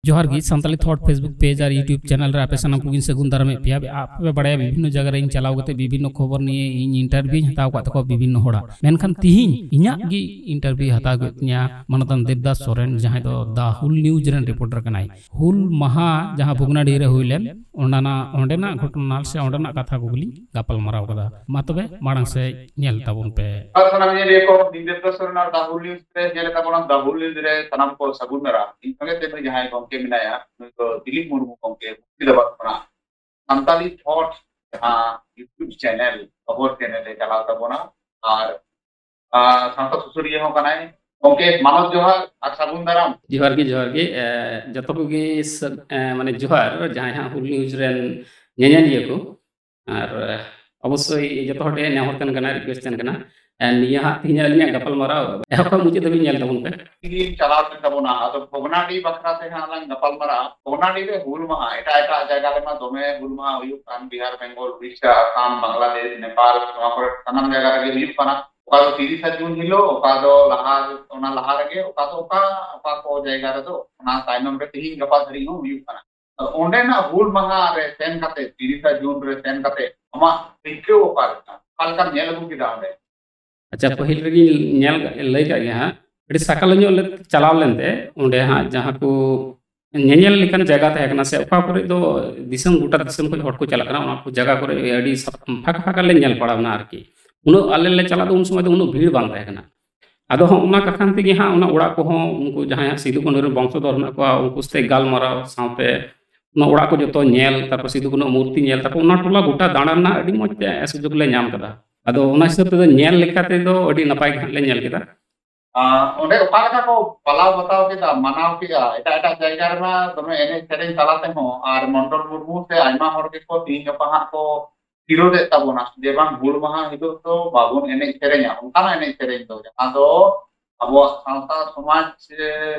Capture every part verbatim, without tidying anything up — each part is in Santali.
ᱡᱚᱦᱟᱨ ᱜᱮ, ᱥᱟᱱᱛᱟᱞᱤ ᱛᱷᱚᱴ Facebook ᱯᱮᱡᱽ ᱟᱨ YouTube ᱪᱮᱱᱮᱞ ᱨᱮ ᱟᱯᱮ ᱥᱟᱱᱟᱢ ᱠᱚᱜᱮᱧ ᱥᱟᱹᱜᱩᱱ ᱫᱟᱨᱟᱢᱮᱫ ᱯᱮᱭᱟ᱾ ᱟᱯᱮ ᱯᱮ ᱵᱟᱲᱟᱭᱟ, ᱵᱤᱵᱷᱤᱱᱱᱚ ᱡᱟᱭᱜᱟ ᱨᱮᱧ ᱪᱟᱞᱟᱣ ᱠᱟᱛᱮ ᱵᱤᱵᱷᱤᱱᱱᱚ ᱠᱷᱚᱵᱚᱨ ᱱᱤᱭᱮ ᱤᱧ ᱤᱱᱴᱟᱨᱵᱷᱤᱭᱩᱧ ᱦᱟᱛᱟᱣ ᱟᱠᱟᱫ ᱛᱟᱠᱚᱣᱟ ᱵᱤᱵᱷᱤᱱᱱᱚ ᱦᱚᱲᱟᱜ, ᱢᱮᱱᱠᱷᱟᱱ ᱛᱤᱦᱤᱧ ᱤᱧᱟᱹᱜ ᱜᱮ ᱤᱱᱴᱟᱨᱵᱷᱤᱭᱩ ᱦᱟᱛᱟᱣ ᱠᱮᱫ ᱛᱤᱧᱟ ᱢᱟᱱᱚᱛᱟᱱ ᱫᱮᱵᱫᱟᱥ ᱥᱚᱨᱮᱱ, ᱡᱟᱦᱟᱸᱭ ᱫᱚ ᱫᱟ ᱦᱩᱞ ᱱᱤᱭᱩᱡᱽ ᱨᱮᱱ ᱨᱤᱯᱳᱨᱴᱟᱨ ᱠᱟᱱᱟᱭ᱾ ᱦᱩᱞ ᱢᱟᱦᱟ ᱡᱟᱦᱟᱸ ᱵᱷᱚᱜᱽᱱᱟᱰᱤ ᱨᱮ ᱦᱩᱭ ᱞᱮᱱ, ᱚᱸᱰᱮᱱᱟᱜ ᱚᱸᱰᱮᱱᱟᱜ ᱜᱷᱚᱴᱚᱱᱟ ᱥᱮ ᱚᱸᱰᱮᱱᱟᱜ ᱠᱟᱛᱷᱟ ᱠᱚᱜᱮᱞᱤᱧ ᱜᱟᱯᱟᱞ ᱢᱟᱨᱟᱣ ᱠᱟᱫᱟ᱾ ᱢᱟ ᱛᱚᱵᱮ ᱢᱟᱲᱟᱝ ᱥᱮᱫ ᱧᱮᱞ ᱛᱟᱵᱚᱱ ᱯᱮ᱾ ᱟᱨ ᱥᱟᱱᱟᱢ ᱧᱮᱞᱤᱭᱟᱹ ᱠᱚ, ᱤᱧ ᱫᱮᱵᱫᱟᱥ ᱥᱚᱨᱮᱱ ᱟᱨ ᱫᱟ ᱦᱩᱞ ᱱᱤᱭᱩᱡᱽ ᱨᱮ ᱧᱮᱞ ᱛᱟᱵᱚᱱᱟ᱾ ᱫᱟ ᱦᱩᱞ ᱱᱤᱭᱩᱡᱽ ᱨᱮ ᱥᱟᱱᱟᱢ ᱠᱚ ᱥᱟᱹᱜᱩᱱ ᱫᱟᱨᱟᱢ᱾ ᱤᱧ ᱥᱚᱸᱜᱮ ᱛᱮ ᱱᱩᱭ ᱡᱟᱦᱟᱸᱭ ᱜᱚᱢᱠᱮ ᱢᱮᱱᱟᱭᱟ, ᱱᱩᱭ ᱫᱚ ᱫᱤᱞᱤᱯ ᱢᱩᱨᱢᱩ ᱜᱚᱢᱠᱮ, ᱢᱩᱨᱥᱤᱫᱟᱵᱟᱫ ᱠᱷᱚᱱᱟᱜ ᱥᱟᱱᱛᱟᱞᱤ ᱛᱷᱚᱴ ᱡᱟᱦᱟᱸ YouTube ᱪᱮᱱᱮᱞ, ᱠᱷᱚᱵᱚᱨ ᱪᱮᱱᱮᱞ ᱮ ᱪᱟᱞᱟᱣ ᱛᱟᱵᱚᱱᱟ᱾ ᱟᱨ ᱟᱨ ᱥᱟᱶᱛᱟ ᱥᱩᱥᱟᱹᱨᱤᱭᱟᱹ ᱦᱚᱸ ᱠᱟᱱᱟᱭ᱾ ᱜᱚᱢᱠᱮ, ᱢᱟᱱᱚᱛ ᱡᱚᱦᱟᱨ ᱟᱨ ᱥᱟᱹᱜᱩᱱ ᱫᱟᱨᱟᱢ᱾ ᱡᱚᱦᱟᱨ ᱜᱮ, ᱡᱚᱦᱟᱨ ᱜᱮ᱾ ᱮ, ᱡᱚᱛᱚ ᱠᱚᱜᱮ ᱥ-, ᱮ, ᱢᱟᱱᱮ ᱡᱚᱦᱟᱨ, ᱡᱟᱦᱟᱸᱭ ᱦᱟᱸᱜ ᱦᱩᱞ ᱱᱤᱭᱩᱡᱽ ᱨᱮᱱ ᱧᱮᱧᱮᱞᱤᱭᱟᱹ ᱠᱚ᱾ ᱟᱨ, ᱮ, ᱚᱵᱚᱥᱥᱳᱭ ᱡᱚᱛᱚ ᱦᱚᱲ ᱴᱷᱮᱱ ᱱᱮᱦᱚᱨ ᱛᱟᱦᱮᱱ ᱠᱟᱱᱟ, ᱨᱤᱠᱩᱭᱮᱥᱴ ᱛᱟᱦᱮᱱ ᱠᱟᱱᱟ, ᱮ, ᱱᱤᱭᱟᱹ ᱦᱟᱸᱜ ᱛᱮᱦᱮᱧᱟᱜ ᱟᱹᱞᱤᱧᱟᱜ ᱜᱟᱯᱟᱞ ᱢᱟᱨᱟᱣ ᱮᱦᱚᱵ ᱠᱷᱚᱱ ᱢᱩᱪᱟᱹᱫ ᱫᱷᱟᱹᱵᱤᱡ ᱧᱮᱞ ᱛᱟᱵᱚᱱ ᱯᱮ᱾ ᱛᱮᱦᱮᱧ ᱪᱟᱞᱟᱣ ᱞᱮᱱ ᱛᱟᱵᱚᱱᱟ, ᱟᱫᱚ ᱵᱷᱚᱜᱽᱱᱟᱰᱤ ᱵᱟᱠᱷᱨᱟ ᱛᱮ ᱦᱟᱸᱜ ᱞᱟᱝ ᱜᱟᱯᱟᱞ ᱢᱟᱨᱟᱜᱼᱟ᱾ ᱵᱷᱚᱜᱽᱱᱟᱰᱤ ᱨᱮ ᱦᱩᱞ ᱢᱟᱦᱟ, ᱮᱴᱟᱜ ᱮᱴᱟᱜ ᱡᱟᱭᱜᱟ ᱨᱮᱢᱟ ᱫᱚᱢᱮ ᱦᱩᱞ ᱢᱟᱦᱟ ᱦᱩᱭᱩᱜ ᱠᱟᱱ, ᱵᱤᱦᱟᱨ, ᱵᱮᱝᱜᱚᱞ, ᱩᱲᱤᱥᱥᱟ, ᱟᱥᱟᱢ, ᱵᱟᱝᱞᱟᱫᱮᱥ, ᱱᱮᱯᱟᱞ, ᱱᱚᱣᱟ ᱠᱚᱨᱮ ᱥᱟᱱᱟᱢ ᱡᱟᱭᱜᱟ ᱨᱮᱜᱮ ᱦᱩᱭᱩᱜ ᱠᱟᱱᱟ᱾ ᱚᱠᱟ ᱫᱚ ᱛᱤᱨᱤᱥᱟ ᱡᱩᱱ ᱦᱤᱞᱳᱜ, ᱚᱠᱟ ᱫᱚ ᱞᱟᱦᱟ, ᱚᱱᱟ ᱞᱟᱦᱟ ᱨᱮᱜᱮ, ᱚᱠᱟ ᱫᱚ ᱚᱠᱟ, ᱚᱠᱟ ᱠᱚ ᱡᱟᱭᱜᱟ ᱨᱮᱫᱚ ᱚᱱᱟ ᱛᱟᱭᱱᱚᱢ ᱨᱮ ᱛᱤᱦᱤᱧ ᱜᱟᱯᱟ ᱫᱷᱟᱹᱨᱤᱡ ᱦᱚᱸ ᱦᱩᱭᱩᱜ ᱠᱟᱱᱟ᱾ ᱟᱫᱚ ᱚᱸᱰᱮᱱᱟᱜ ᱦᱩᱞ ᱢᱟᱦᱟ ᱨᱮ ᱥᱮᱱ ᱠᱟᱛᱮ, ᱛᱤᱨᱤᱥᱟ ᱡᱩᱱ ᱨᱮ ᱥᱮᱱ ᱠᱟᱛᱮ ᱟᱢᱟᱜ ᱟᱹᱭᱠᱟᱹᱣ ᱚᱠᱟ ᱞᱮᱠᱟ? ᱚᱠᱟ ᱞᱮᱠᱟᱢ ᱧᱮᱞ ᱟᱹᱜᱩ ᱠᱮᱫᱟ ᱚᱸᱰᱮ? ᱟᱪᱪᱷᱟ, ᱯᱟᱹᱦᱤᱞ ᱨᱮᱜᱮᱧ ᱧᱮᱞ, ᱞᱟᱹᱭ ᱠᱟᱜ ᱜᱮᱭᱟ ᱦᱟᱸᱜ, ᱟᱹᱰᱤ ᱥᱟᱠᱟᱞ ᱧᱚᱜ ᱞᱮ ᱪᱟᱞᱟᱣ ᱞᱮᱱᱛᱮ, ᱚᱸᱰᱮ ᱦᱟᱸᱜ ᱡᱟᱦᱟᱸ ᱠᱚ ᱧᱮᱧᱮᱞ ᱞᱮᱠᱟᱱ ᱡᱟᱭᱜᱟ ᱛᱟᱦᱮᱸ ᱠᱟᱱᱟ, ᱥᱮ ᱚᱠᱟ ᱠᱚᱨᱮ ᱫᱚ ᱫᱤᱥᱚᱢ, ᱜᱚᱴᱟ ᱫᱤᱥᱚᱢ ᱠᱷᱚᱱ ᱦᱚᱲ ᱠᱚ ᱪᱟᱞᱟᱜ ᱠᱟᱱᱟ, ᱚᱱᱟ ᱠᱚ ᱡᱟᱭᱜᱟ ᱠᱚᱨᱮ ᱟᱹᱰᱤ ᱥᱟᱯ-, ᱯᱷᱟᱸᱠᱟ ᱯᱷᱟᱸᱠᱟ ᱞᱮ ᱧᱮᱞ ᱯᱟᱲᱟᱣᱱᱟ ᱟᱨᱠᱤ᱾ ᱩᱱᱟᱹᱜ ᱟᱞᱮ ᱞᱮ ᱪᱟᱞᱟᱜ ᱫᱚ ᱩᱱ ᱥᱚᱢᱚᱭ ᱫᱚ ᱩᱱᱟᱹᱜ ᱵᱷᱤᱲ ᱵᱟᱝ ᱛᱟᱦᱮᱸ ᱠᱟᱱᱟ᱾ ᱟᱫᱚ ᱦᱚᱸ ᱚᱱᱟ ᱠᱟᱠᱷᱟᱱ ᱛᱮᱜᱮ ᱦᱟᱸᱜ ᱚᱱᱟ ᱚᱲᱟᱜ ᱠᱚᱦᱚᱸ, ᱩᱱᱠᱩ ᱡᱟᱦᱟᱸᱭ ᱦᱟᱸᱜ ᱥᱤᱫᱩ ᱠᱟᱹᱱᱦᱩ ᱨᱮᱱ ᱵᱚᱝᱥᱚᱫᱷᱚᱨ ᱢᱮᱱᱟᱜ ᱠᱚᱣᱟ, ᱩᱱᱠᱩ ᱥᱟᱛᱮ ᱜᱟᱞᱢᱟᱨᱟᱣ ᱥᱟᱶᱛᱮ ᱚᱱᱟ ᱚᱲᱟᱜ ᱠᱚ ᱡᱚᱛᱚ ᱧᱮᱞ, ᱛᱟᱨᱯᱚᱨ ᱥᱤᱫᱩ ᱠᱟᱹᱱᱦᱩ ᱢᱩᱨᱛᱤ ᱧᱮᱞ, ᱛᱟᱨᱯᱚᱨ ᱚᱱᱟ ᱴᱚᱞᱟ ᱜᱚᱴᱟ ᱫᱟᱬᱟᱱ ᱨᱮᱱᱟᱜ ᱟᱹᱰᱤ ᱢᱚᱡᱽ ᱛᱮ ᱥᱩᱡᱳᱜᱽ ᱞᱮ ᱧᱟᱢ ᱠᱟᱫᱟ᱾ ᱟᱫᱚ ᱚᱱᱟ ᱦᱤᱥᱟᱹᱵ ᱛᱮᱫᱚ ᱧᱮᱞ ᱞᱮᱠᱟ ᱛᱮᱫᱚ ᱟᱹᱰᱤ ᱱᱟᱯᱟᱭ ᱜᱮ ᱦᱟᱸᱜ ᱞᱮ ᱧᱮᱞ ᱠᱮᱫᱟ᱾ ᱟᱸ, ᱚᱸᱰᱮ ᱚᱠᱟ ᱞᱮᱠᱟ ᱠᱚ ᱯᱟᱞᱟᱣ ᱵᱟᱛᱟᱣ ᱠᱮᱫᱟ, ᱢᱟᱱᱟᱣ ᱠᱮᱫᱟ? ᱮᱴᱟᱜ ᱮᱴᱟᱜ ᱡᱟᱭᱜᱟ ᱨᱮᱢᱟ ᱫᱚᱢᱮ ᱮᱱᱮᱡ ᱥᱮᱨᱮᱧ ᱛᱟᱞᱟ ᱛᱮᱦᱚᱸ, ᱟᱨ ᱢᱚᱱᱰᱚᱞ ᱢᱩᱨᱢᱩ ᱥᱮ ᱟᱭᱢᱟ ᱦᱚᱲ ᱜᱮᱠᱚ ᱛᱤᱦᱤᱧ ᱜᱟᱯᱟ ᱦᱟᱸᱜ ᱠᱚ ᱵᱤᱨᱳᱫᱮᱫ ᱛᱟᱵᱚᱱᱟ ᱡᱮ ᱵᱟᱝ, ᱦᱩᱞ ᱢᱟᱦᱟ ᱦᱤᱞᱳᱜ ᱫᱚ ᱵᱟᱵᱚᱱ ᱮᱱᱮᱡ ᱥᱮᱨᱮᱧᱟ, ᱚᱱᱠᱟᱱᱟᱜ ᱮᱱᱮᱡ ᱥᱮᱨᱮᱧ ᱫᱚ ᱡᱟᱦᱟᱸ ᱫᱚ ᱟᱵᱚᱣᱟᱜ ᱥᱟᱶᱛᱟ ᱥᱚᱢᱟᱡᱽ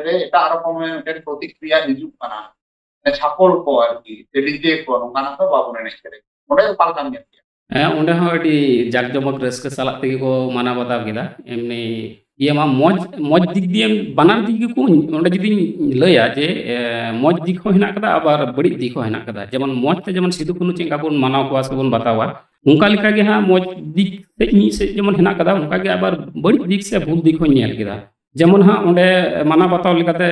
ᱨᱮ ᱮᱴᱟᱜ ᱨᱚᱠᱚᱢ ᱢᱤᱫᱴᱮᱱ ᱯᱨᱚᱛᱤᱠᱨᱤᱭᱟ ᱦᱤᱡᱩᱜ ᱠᱟᱱᱟ, ᱪᱷᱟᱯᱚᱞ ᱠᱚ ᱟᱨᱠᱤ, ᱥᱮ ᱰᱤᱡᱮ ᱠᱚ, ᱱᱚᱝᱠᱟᱱᱟᱜ ᱫᱚ ᱵᱟᱵᱚᱱ ᱮᱱᱮᱡ ᱥᱮᱨᱮᱧ᱾ ᱚᱸᱰᱮ ᱚᱠᱟ ᱞᱮᱠᱟᱢ ᱧᱮᱞ ᱠᱮᱜᱼᱟ? ᱦᱮᱸ, ᱚᱸᱰᱮ ᱦᱚᱸ ᱟᱹᱰᱤ ᱡᱟᱠ ᱡᱚᱢᱚᱠ ᱨᱟᱹᱥᱠᱟᱹ ᱥᱟᱞᱟᱜ ᱛᱮᱜᱮ ᱠᱚ ᱢᱟᱱᱟᱣ ᱵᱟᱛᱟᱣ ᱠᱮᱫᱟ᱾ ᱮᱢᱱᱤ ᱤᱭᱟᱹ ᱢᱟ ᱢᱚᱡᱽ, ᱢᱚᱡᱽ ᱫᱤᱠ ᱫᱤᱭᱮ ᱵᱟᱱᱟᱨ ᱫᱤᱠ ᱜᱮᱠᱚ, ᱚᱸᱰᱮ ᱡᱩᱫᱤᱧ ᱞᱟᱹᱭᱟ ᱡᱮ, ᱮ, ᱢᱚᱡᱽ ᱫᱤᱠ ᱦᱚᱸ ᱦᱮᱱᱟᱜ ᱠᱟᱫᱟ, ᱟᱵᱟᱨ ᱵᱟᱹᱲᱤᱡ ᱫᱤᱠ ᱦᱚᱸ ᱦᱮᱱᱟᱜ ᱠᱟᱫᱟ᱾ ᱡᱮᱢᱚᱱ ᱢᱚᱡᱽ ᱛᱮ ᱡᱮᱢᱚᱱ ᱥᱤᱫᱩ ᱠᱟᱹᱱᱦᱩ ᱪᱮᱫ ᱞᱮᱠᱟ ᱵᱚᱱ ᱢᱟᱱᱟᱣ ᱠᱚᱣᱟ ᱥᱮ ᱵᱚᱱ ᱵᱟᱛᱟᱣᱟ, ᱚᱱᱠᱟ ᱞᱮᱠᱟ ᱜᱮ ᱦᱟᱸᱜ ᱢᱚᱡᱽ ᱫᱤᱠ ᱥᱮᱫ ᱢᱤᱫ ᱥᱮᱫ ᱡᱮᱢᱚᱱ ᱦᱮᱱᱟᱜ ᱠᱟᱫᱟ, ᱚᱱᱠᱟ ᱜᱮ ᱟᱵᱟᱨ ᱵᱟᱹᱲᱤᱡ ᱫᱤᱠ ᱥᱮ ᱵᱷᱩᱞ ᱫᱤᱠ ᱦᱚᱸᱧ ᱧᱮᱞ ᱠᱮᱫᱟ᱾ ᱡᱮᱢᱚᱱ ᱦᱟᱸᱜ ᱚᱸᱰᱮ ᱢᱟᱱᱟᱣ ᱵᱟᱛᱟᱣ ᱞᱮᱠᱟᱛᱮ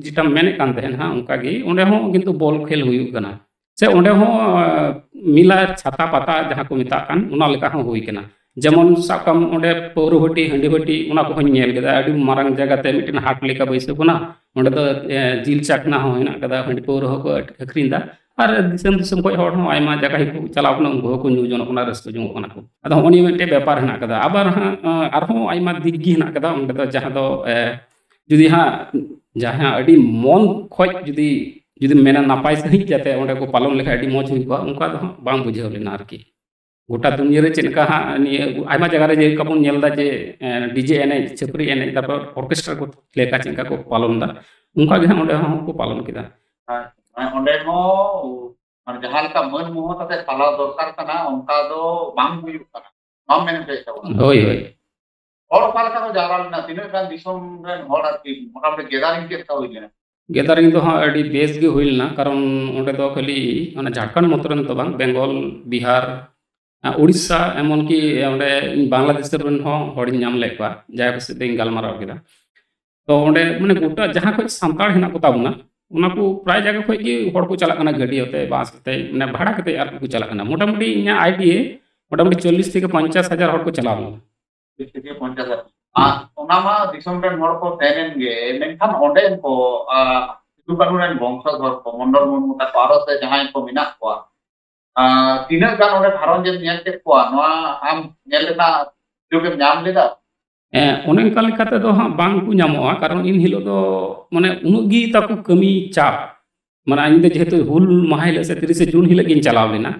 ᱡᱮᱴᱟᱢ ᱢᱮᱱᱮᱫ ᱠᱟᱱ ᱛᱟᱦᱮᱱ ᱦᱟᱸᱜ, ᱚᱱᱠᱟ ᱜᱮ ᱚᱸᱰᱮ ᱦᱚᱸ ᱠᱤᱱᱛᱩ ᱵᱚᱞ ᱠᱷᱮᱞ ᱦᱩᱭᱩᱜ ᱠᱟᱱᱟ᱾ ᱥᱮ ᱚᱸᱰᱮ ᱦᱚᱸ, ᱟᱸ, ᱢᱮᱞᱟ ᱪᱷᱟᱛᱟ ᱯᱟᱛᱟ ᱡᱟᱦᱟᱸ ᱠᱚ ᱢᱮᱛᱟᱜ ᱠᱟᱱ, ᱚᱱᱟ ᱞᱮᱠᱟ ᱦᱚᱸ ᱦᱩᱭ ᱠᱟᱱᱟ᱾ ᱡᱮᱢᱚᱱ ᱥᱟᱵ ᱠᱟᱜ ᱢᱮ, ᱚᱸᱰᱮ ᱯᱟᱹᱣᱨᱟᱹ ᱵᱷᱟᱹᱴᱤ, ᱦᱟᱺᱰᱤ ᱵᱷᱟᱹᱴᱤ, ᱚᱱᱟ ᱠᱚᱦᱚᱸᱧ ᱧᱮᱞ ᱠᱮᱫᱟ᱾ ᱟᱹᱰᱤ ᱢᱟᱨᱟᱝ ᱡᱟᱭᱜᱟ ᱛᱮ ᱢᱤᱫᱴᱮᱱ ᱦᱟᱴ ᱞᱮᱠᱟ ᱵᱟᱹᱭᱥᱟᱹᱣ ᱠᱟᱱᱟ᱾ ᱚᱸᱰᱮ ᱫᱚ, ᱮ, ᱡᱤᱞ ᱪᱟᱠᱷᱱᱟ ᱦᱚᱸ ᱦᱮᱱᱟᱜ ᱠᱟᱫᱟ, ᱦᱟᱺᱰᱤ ᱯᱟᱹᱣᱨᱟᱹ ᱦᱚᱸᱠᱚ ᱟᱹᱠᱷᱨᱤᱧ ᱮᱫᱟ᱾ ᱟᱨ ᱫᱤᱥᱚᱢ ᱫᱤᱥᱚᱢ ᱠᱷᱚᱱ ᱦᱚᱲ ᱦᱚᱸ ᱟᱭᱢᱟ ᱡᱟᱭᱜᱟ ᱜᱮᱠᱚ ᱪᱟᱞᱟᱣ ᱠᱟᱱᱟ, ᱩᱱᱠᱩ ᱦᱚᱸᱠᱚ ᱧᱩ ᱡᱚᱱᱚᱜ ᱠᱟᱱᱟ, ᱨᱟᱹᱥᱠᱟᱹ ᱡᱚᱝᱚᱜ ᱠᱟᱱᱟ ᱠᱚ᱾ ᱟᱫᱚ ᱦᱚᱸᱜᱼᱚ ᱱᱤᱭᱟᱹ ᱢᱤᱫᱴᱮᱱ ᱵᱮᱯᱟᱨ ᱦᱮᱱᱟᱜ ᱠᱟᱫᱟ᱾ ᱟᱵᱟᱨ ᱦᱟᱸᱜ, ᱟᱸ, ᱟᱨᱦᱚᱸ ᱟᱭᱢᱟ ᱫᱤᱠ ᱜᱮ ᱦᱮᱱᱟᱜ ᱠᱟᱫᱟ ᱚᱸᱰᱮ ᱫᱚ, ᱡᱟᱦᱟᱸ ᱫᱚ, ᱮ, ᱡᱩᱫᱤ ᱦᱟᱸᱜ ᱡᱟᱦᱟᱸ ᱟᱹᱰᱤ ᱢᱚᱱ ᱠᱷᱚᱡ ᱡᱩᱫᱤ, ᱡᱩᱫᱤᱢ ᱢᱮᱱᱟ ᱱᱟᱯᱟᱭ ᱥᱟᱺᱦᱤᱡ ᱡᱟᱛᱮ ᱚᱸᱰᱮ ᱠᱚ ᱯᱟᱞᱚᱱ ᱞᱮᱠᱷᱟᱡ ᱟᱹᱰᱤ ᱢᱚᱡᱽ ᱦᱩᱭ ᱠᱚᱜᱼᱟ, ᱚᱱᱠᱟ ᱫᱚ ᱦᱟᱸᱜ ᱵᱟᱝ ᱵᱩᱡᱷᱟᱹᱣ ᱞᱮᱱᱟ ᱟᱨᱠᱤ᱾ ᱜᱚᱴᱟ ᱫᱩᱱᱤᱭᱟᱹ ᱨᱮ ᱪᱮᱫ ᱞᱮᱠᱟ ᱦᱟᱸᱜ ᱱᱤᱭᱟᱹ ᱟᱭᱢᱟ ᱡᱟᱭᱜᱟ ᱨᱮ ᱡᱮᱞᱮᱠᱟ ᱵᱚᱱ ᱧᱮᱞ ᱮᱫᱟ ᱡᱮ, ᱮ, ᱰᱤᱡᱮ ᱮᱱᱮᱡ, ᱪᱷᱟᱹᱯᱨᱤ ᱮᱱᱮᱡ, ᱛᱟᱨᱯᱚᱨ ᱚᱨᱠᱮᱥᱴᱨᱟ ᱠᱚ ᱞᱮᱠᱟ ᱪᱮᱫ ᱞᱮᱠᱟ ᱠᱚ ᱯᱟᱞᱚᱱ ᱮᱫᱟ, ᱚᱱᱠᱟ ᱜᱮ ᱦᱟᱸᱜ ᱚᱸᱰᱮ ᱦᱚᱸ ᱠᱚ ᱯᱟᱞᱚᱱ ᱠᱮᱫᱟ᱾ ᱦᱮᱸ, ᱚᱸᱰᱮ ᱦᱚᱸ ᱢᱟᱱᱮ ᱡᱟᱦᱟᱸ ᱞᱮᱠᱟ ᱢᱟᱹᱱ ᱢᱚᱦᱚᱛ ᱟᱛᱮ ᱯᱟᱞᱟᱣ ᱫᱚᱨᱠᱟᱨ ᱠᱟᱱᱟ, ᱚᱱᱠᱟ ᱫᱚ ᱵᱟᱝ ᱦᱩᱭᱩᱜ ᱠᱟᱱᱟ᱾ ᱵᱟᱢ ᱢᱮᱱ ᱦᱚᱪᱚᱭᱮᱫ ᱛᱟᱵᱚᱱᱟ? ᱦᱳᱭ, ᱦᱳᱭ᱾ ᱦᱚᱲ ᱚᱠᱟ ᱞᱮᱠᱟ ᱠᱚ ᱡᱟᱣᱨᱟ ᱞᱮᱱᱟ? ᱛᱤᱱᱟᱹᱜ ᱜᱟᱱ ᱫᱤᱥᱚᱢ ᱨᱮᱱ ᱦᱚᱲ ᱟᱨᱠᱤ ᱢᱚᱴᱟᱢᱩᱴᱤ ᱜᱮᱫᱟᱨᱤᱝ ᱪᱮᱫ ᱞᱮᱠᱟ ᱦᱩᱭ ᱞᱮᱱᱟ? ᱜᱮᱫᱟᱨᱤᱝ ᱫᱚ ᱦᱟᱸᱜ ᱟᱹᱰᱤ ᱵᱮᱥ ᱜᱮ ᱦᱩᱭ ᱞᱮᱱᱟ, ᱠᱟᱨᱚᱱ ᱚᱸᱰᱮ ᱫᱚ ᱠᱷᱟᱹᱞᱤ ᱚᱱᱟ ᱡᱷᱟᱲᱠᱷᱚᱸᱰ ᱢᱚᱛᱚ ᱨᱮᱱ ᱫᱚ ᱵᱟᱝ, ᱵᱮᱝᱜᱚᱞ, ᱵᱤᱦᱟᱨ, ᱟ, ᱩᱲᱤᱥᱥᱟ, ᱮᱢᱚᱱ ᱠᱤ ᱚᱸᱰᱮ ᱤᱧ ᱵᱟᱝᱞᱟᱫᱮᱥ ᱨᱮᱱ ᱦᱚᱸ ᱦᱚᱲᱤᱧ ᱧᱟᱢ ᱞᱮᱫ ᱠᱚᱣᱟ, ᱡᱟᱦᱟᱸᱭ ᱠᱚ ᱥᱟᱛᱮ ᱤᱧ ᱜᱟᱞᱢᱟᱨᱟᱣ ᱠᱮᱫᱟ᱾ ᱛᱚ ᱚᱸᱰᱮ ᱢᱟᱱᱮ ᱜᱚᱴᱟ ᱡᱟᱦᱟᱸ ᱠᱷᱚᱡ ᱥᱟᱱᱛᱟᱲ ᱦᱮᱱᱟᱜ ᱠᱚ ᱛᱟᱵᱚᱱᱟ, ᱚᱱᱟ ᱠᱚ ᱯᱨᱟᱭ ᱡᱟᱭᱜᱟ ᱠᱷᱚᱡ ᱜᱮ ᱦᱚᱲ ᱠᱚ ᱪᱟᱞᱟᱜ ᱠᱟᱱᱟ, ᱜᱟᱹᱰᱤ ᱟᱛᱮ, ᱵᱟᱥ ᱟᱛᱮ, ᱢᱟᱱᱮ ᱵᱷᱟᱲᱟ ᱠᱟᱛᱮ ᱟᱨ ᱠᱚ ᱪᱟᱞᱟᱜ ᱠᱟᱱᱟ᱾ ᱢᱚᱴᱟᱢᱩᱴᱤ ᱤᱧᱟᱹᱜ ᱟᱭᱰᱤᱭᱟ ᱢᱚᱴᱟᱢᱩᱴᱤ ᱪᱚᱞᱞᱤᱥ ᱛᱷᱮᱠᱮ ᱯᱚᱧᱪᱟᱥ ᱦᱟᱡᱟᱨ ᱦᱚᱲ ᱠᱚ ᱪᱟᱞᱟᱣ ᱞᱮᱱᱟ᱾ ᱪᱚᱞᱞᱤᱥ ᱛᱷᱮᱠᱮ ᱯᱚᱧᱪᱟᱥ ᱦᱟᱡᱟᱨ᱾ ᱟᱨ ᱚᱱᱟ ᱢᱟ ᱫᱤᱥᱚᱢ ᱨᱮᱱ ᱦᱚᱲ ᱠᱚ ᱥᱮᱱ ᱮᱱ ᱜᱮ, ᱢᱮᱱᱠᱷᱟᱱ ᱚᱸᱰᱮ ᱠᱚ, ᱟ, ᱥᱤᱫᱩ ᱠᱟᱹᱱᱦᱩ ᱨᱮᱱ ᱵᱚᱝᱥᱚᱫᱷᱚᱨ ᱠᱚ, ᱢᱚᱱᱰᱚᱞ ᱢᱩᱨᱢᱩ ᱛᱟᱠᱚ, ᱟᱨᱚ ᱥᱮ ᱡᱟᱦᱟᱸᱭ ᱠᱚ ᱢᱮᱱᱟᱜ ᱠᱚᱣᱟ, ᱟ, ᱛᱤᱱᱟᱹᱜ ᱜᱟᱱ ᱚᱸᱰᱮ ᱜᱷᱟᱨᱚᱸᱡᱽ ᱮᱢ ᱧᱮᱞ ᱠᱮᱫ ᱠᱚᱣᱟ? ᱱᱚᱣᱟ ᱟᱢ ᱧᱮᱞ ᱨᱮᱱᱟᱜ ᱥᱩᱡᱳᱜᱽ ᱮᱢ ᱧᱟᱢ ᱞᱮᱫᱟ? ᱦᱮᱸ, ᱚᱱᱮ ᱚᱱᱠᱟ ᱞᱮᱠᱟ ᱛᱮᱫᱚ ᱦᱟᱸᱜ ᱵᱟᱝ ᱠᱚ ᱧᱟᱢᱚᱜᱼᱟ, ᱠᱟᱨᱚᱱ ᱤᱱ ᱦᱤᱞᱳᱜ ᱫᱚ ᱢᱟᱱᱮ ᱩᱱᱟᱹᱜ ᱜᱮ ᱛᱟᱠᱚ ᱠᱟᱹᱢᱤ ᱪᱟᱯ᱾ ᱢᱟᱱᱮ ᱤᱧ ᱫᱚ ᱡᱮᱦᱮᱛᱩ ᱦᱩᱞ ᱢᱟᱦᱟ ᱦᱤᱞᱳᱜ ᱥᱮ ᱛᱤᱨᱤᱥᱮ ᱡᱩᱱ ᱦᱤᱞᱳᱜ ᱜᱤᱧ ᱪᱟᱞᱟᱣ ᱞᱮᱱᱟ,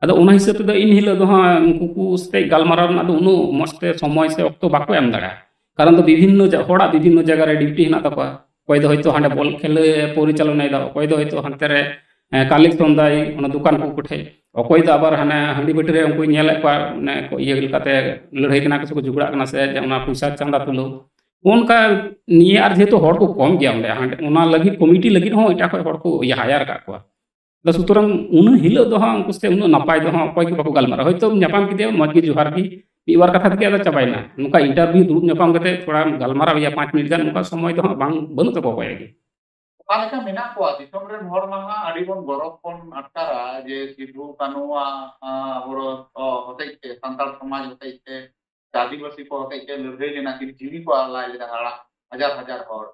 ᱟᱫᱚ ᱚᱱᱟ ᱦᱤᱥᱟᱹᱵ ᱛᱮᱫᱚ ᱤᱱ ᱦᱤᱞᱳᱜ ᱫᱚ ᱦᱟᱸᱜ ᱩᱱᱠᱩ ᱠᱚ ᱥᱟᱛᱮ ᱜᱟᱞᱢᱟᱨᱟᱣ ᱨᱮᱱᱟᱜ ᱫᱚ ᱩᱱᱟᱹᱜ ᱢᱚᱡᱽ ᱛᱮ ᱥᱚᱢᱚᱭ ᱥᱮ ᱚᱠᱛᱚ ᱵᱟᱠᱚ ᱮᱢ ᱫᱟᱲᱮᱭᱟᱜᱼᱟ᱾ ᱠᱟᱨᱚᱱ ᱫᱚ ᱵᱤᱵᱷᱤᱱᱱᱚ ᱡᱟ-, ᱦᱚᱲᱟᱜ ᱵᱤᱵᱷᱤᱱᱱᱚ ᱡᱟᱭᱜᱟ ᱨᱮ ᱰᱤᱭᱩᱴᱤ ᱦᱮᱱᱟᱜ ᱛᱟᱠᱚᱣᱟ᱾ ᱚᱠᱚᱭ ᱫᱚ ᱦᱚᱭᱛᱳ ᱦᱟᱸᱰᱮ ᱵᱚᱞ ᱠᱷᱮᱞ ᱮ ᱯᱚᱨᱤᱪᱟᱞᱚᱱᱟᱭᱮᱫᱟ, ᱚᱠᱚᱭ ᱫᱚ ᱦᱚᱭᱛᱳ ᱦᱟᱱᱛᱮ ᱨᱮ, ᱠᱟᱞᱮᱠᱥᱚᱱ ᱫᱟᱭ ᱚᱱᱟ ᱫᱚᱠᱟᱱ ᱠᱚ ᱠᱚᱴᱷᱮᱡ᱾ ᱚᱠᱚᱭ ᱫᱚ ᱟᱵᱟᱨ ᱦᱟᱱᱮ ᱦᱟᱺᱰᱤ ᱵᱷᱟᱹᱴᱤ ᱨᱮ ᱩᱱᱠᱩᱭ ᱧᱮᱞᱮᱫ ᱠᱚᱣᱟ, ᱚᱱᱮ ᱠᱚ ᱤᱭᱟᱹ ᱞᱮᱠᱟᱛᱮ ᱞᱟᱹᱲᱦᱟᱹᱭ ᱠᱟᱱᱟ ᱠᱚ ᱥᱮ ᱠᱚ ᱡᱷᱚᱜᱽᱲᱟᱜ ᱠᱟᱱᱟ ᱥᱮ ᱡᱮ ᱚᱱᱟ ᱯᱚᱭᱥᱟ ᱪᱟᱸᱫᱟ ᱛᱩᱞᱟᱹᱣ᱾ ᱚᱱᱠᱟ ᱱᱤᱭᱟᱹ ᱟᱨ ᱡᱮᱦᱮᱛᱩ ᱦᱚᱲ ᱠᱚ ᱠᱚᱢ ᱜᱮᱭᱟ ᱚᱸᱰᱮ, ᱦᱟᱸᱰᱮ ᱚᱱᱟ ᱞᱟᱹᱜᱤᱫ ᱠᱚᱢᱤᱴᱤ ᱞᱟᱹᱜᱤᱫ ᱦᱚᱸ ᱮᱴᱟᱜ ᱠᱷᱚᱡ ᱦᱚᱲ ᱠᱚ ᱤᱭᱟᱹ ᱦᱟᱭᱟᱨ ᱟᱠᱟᱫ ᱠᱚᱣᱟ᱾ ᱟᱫᱚ ᱥᱩᱛᱚᱨᱟᱝ ᱩᱱᱟᱹᱜ ᱦᱤᱞᱳᱜ ᱫᱚ ᱦᱟᱸᱜ ᱩᱱᱠᱩ ᱥᱟᱛᱮ ᱩᱱᱟᱹᱜ ᱱᱟᱯᱟᱭ ᱫᱚ ᱦᱟᱸᱜ ᱚᱠᱚᱭ ᱜᱮ ᱵᱟᱠᱚ ᱜᱟᱞᱢᱟᱨᱟᱜᱼᱟ᱾ ᱦᱳᱭᱛᱳ ᱧᱟᱯᱟᱢ ᱠᱮᱫᱮᱭᱟ, ᱢᱚᱡᱽ ᱜᱮ ᱡᱚᱦᱟᱨ ᱜᱮ, ᱢᱤᱫ ᱵᱟᱨ ᱠᱟᱛᱷᱟ ᱛᱮᱜᱮ ᱟᱫᱚ ᱪᱟᱵᱟᱭᱮᱱᱟ᱾ ᱱᱚᱝᱠᱟ ᱤᱱᱴᱟᱨᱵᱷᱤᱭᱩ ᱫᱩᱲᱩᱵ ᱧᱟᱯᱟᱢ ᱠᱟᱛᱮ ᱛᱷᱚᱲᱟ ᱜᱟᱞᱢᱟᱨᱟᱣ ᱦᱩᱭᱩᱜᱼᱟ ᱯᱟᱸᱪ ᱢᱤᱱᱤᱴ ᱜᱟᱱ, ᱚᱱᱠᱟ ᱥᱚᱢᱚᱭ ᱫᱚ ᱦᱟᱸᱜ ᱵᱟᱝ, ᱵᱟᱹᱱᱩᱜ ᱛᱟᱠᱚᱣᱟ ᱚᱠᱚᱭᱟᱜ ᱜᱮ᱾ ᱚᱠᱟ ᱞᱮᱠᱟ ᱢᱮᱱᱟᱜ ᱠᱚᱣᱟ? ᱫᱤᱥᱚᱢ ᱨᱮᱱ ᱦᱚᱲ ᱢᱟ ᱦᱟᱸᱜ ᱟᱹᱰᱤ ᱵᱚᱱ ᱜᱚᱨᱚᱵᱽ ᱵᱚᱱ ᱟᱴᱠᱟᱨᱟ ᱡᱮ ᱥᱤᱫᱷᱩ ᱠᱟᱹᱱᱩᱣᱟᱜ, ᱟᱸ, ᱟᱵᱚ ᱦᱚᱛᱮᱡ ᱛᱮ, ᱥᱟᱱᱛᱟᱲ ᱥᱚᱢᱟᱡᱽ ᱦᱚᱛᱮᱡ ᱛᱮ, ᱟᱹᱫᱤᱵᱟᱹᱥᱤ ᱠᱚ ᱦᱚᱛᱮᱡ ᱛᱮ ᱞᱟᱹᱲᱦᱟᱹᱭ ᱞᱮᱱᱟ ᱠᱤᱱ, ᱡᱤᱣᱤ ᱠᱚ ᱟᱞᱟᱭ ᱞᱮᱫᱟ, ᱦᱟᱲᱟᱜ ᱦᱟᱡᱟᱨ ᱦᱟᱡᱟᱨ ᱦᱚᱲ᱾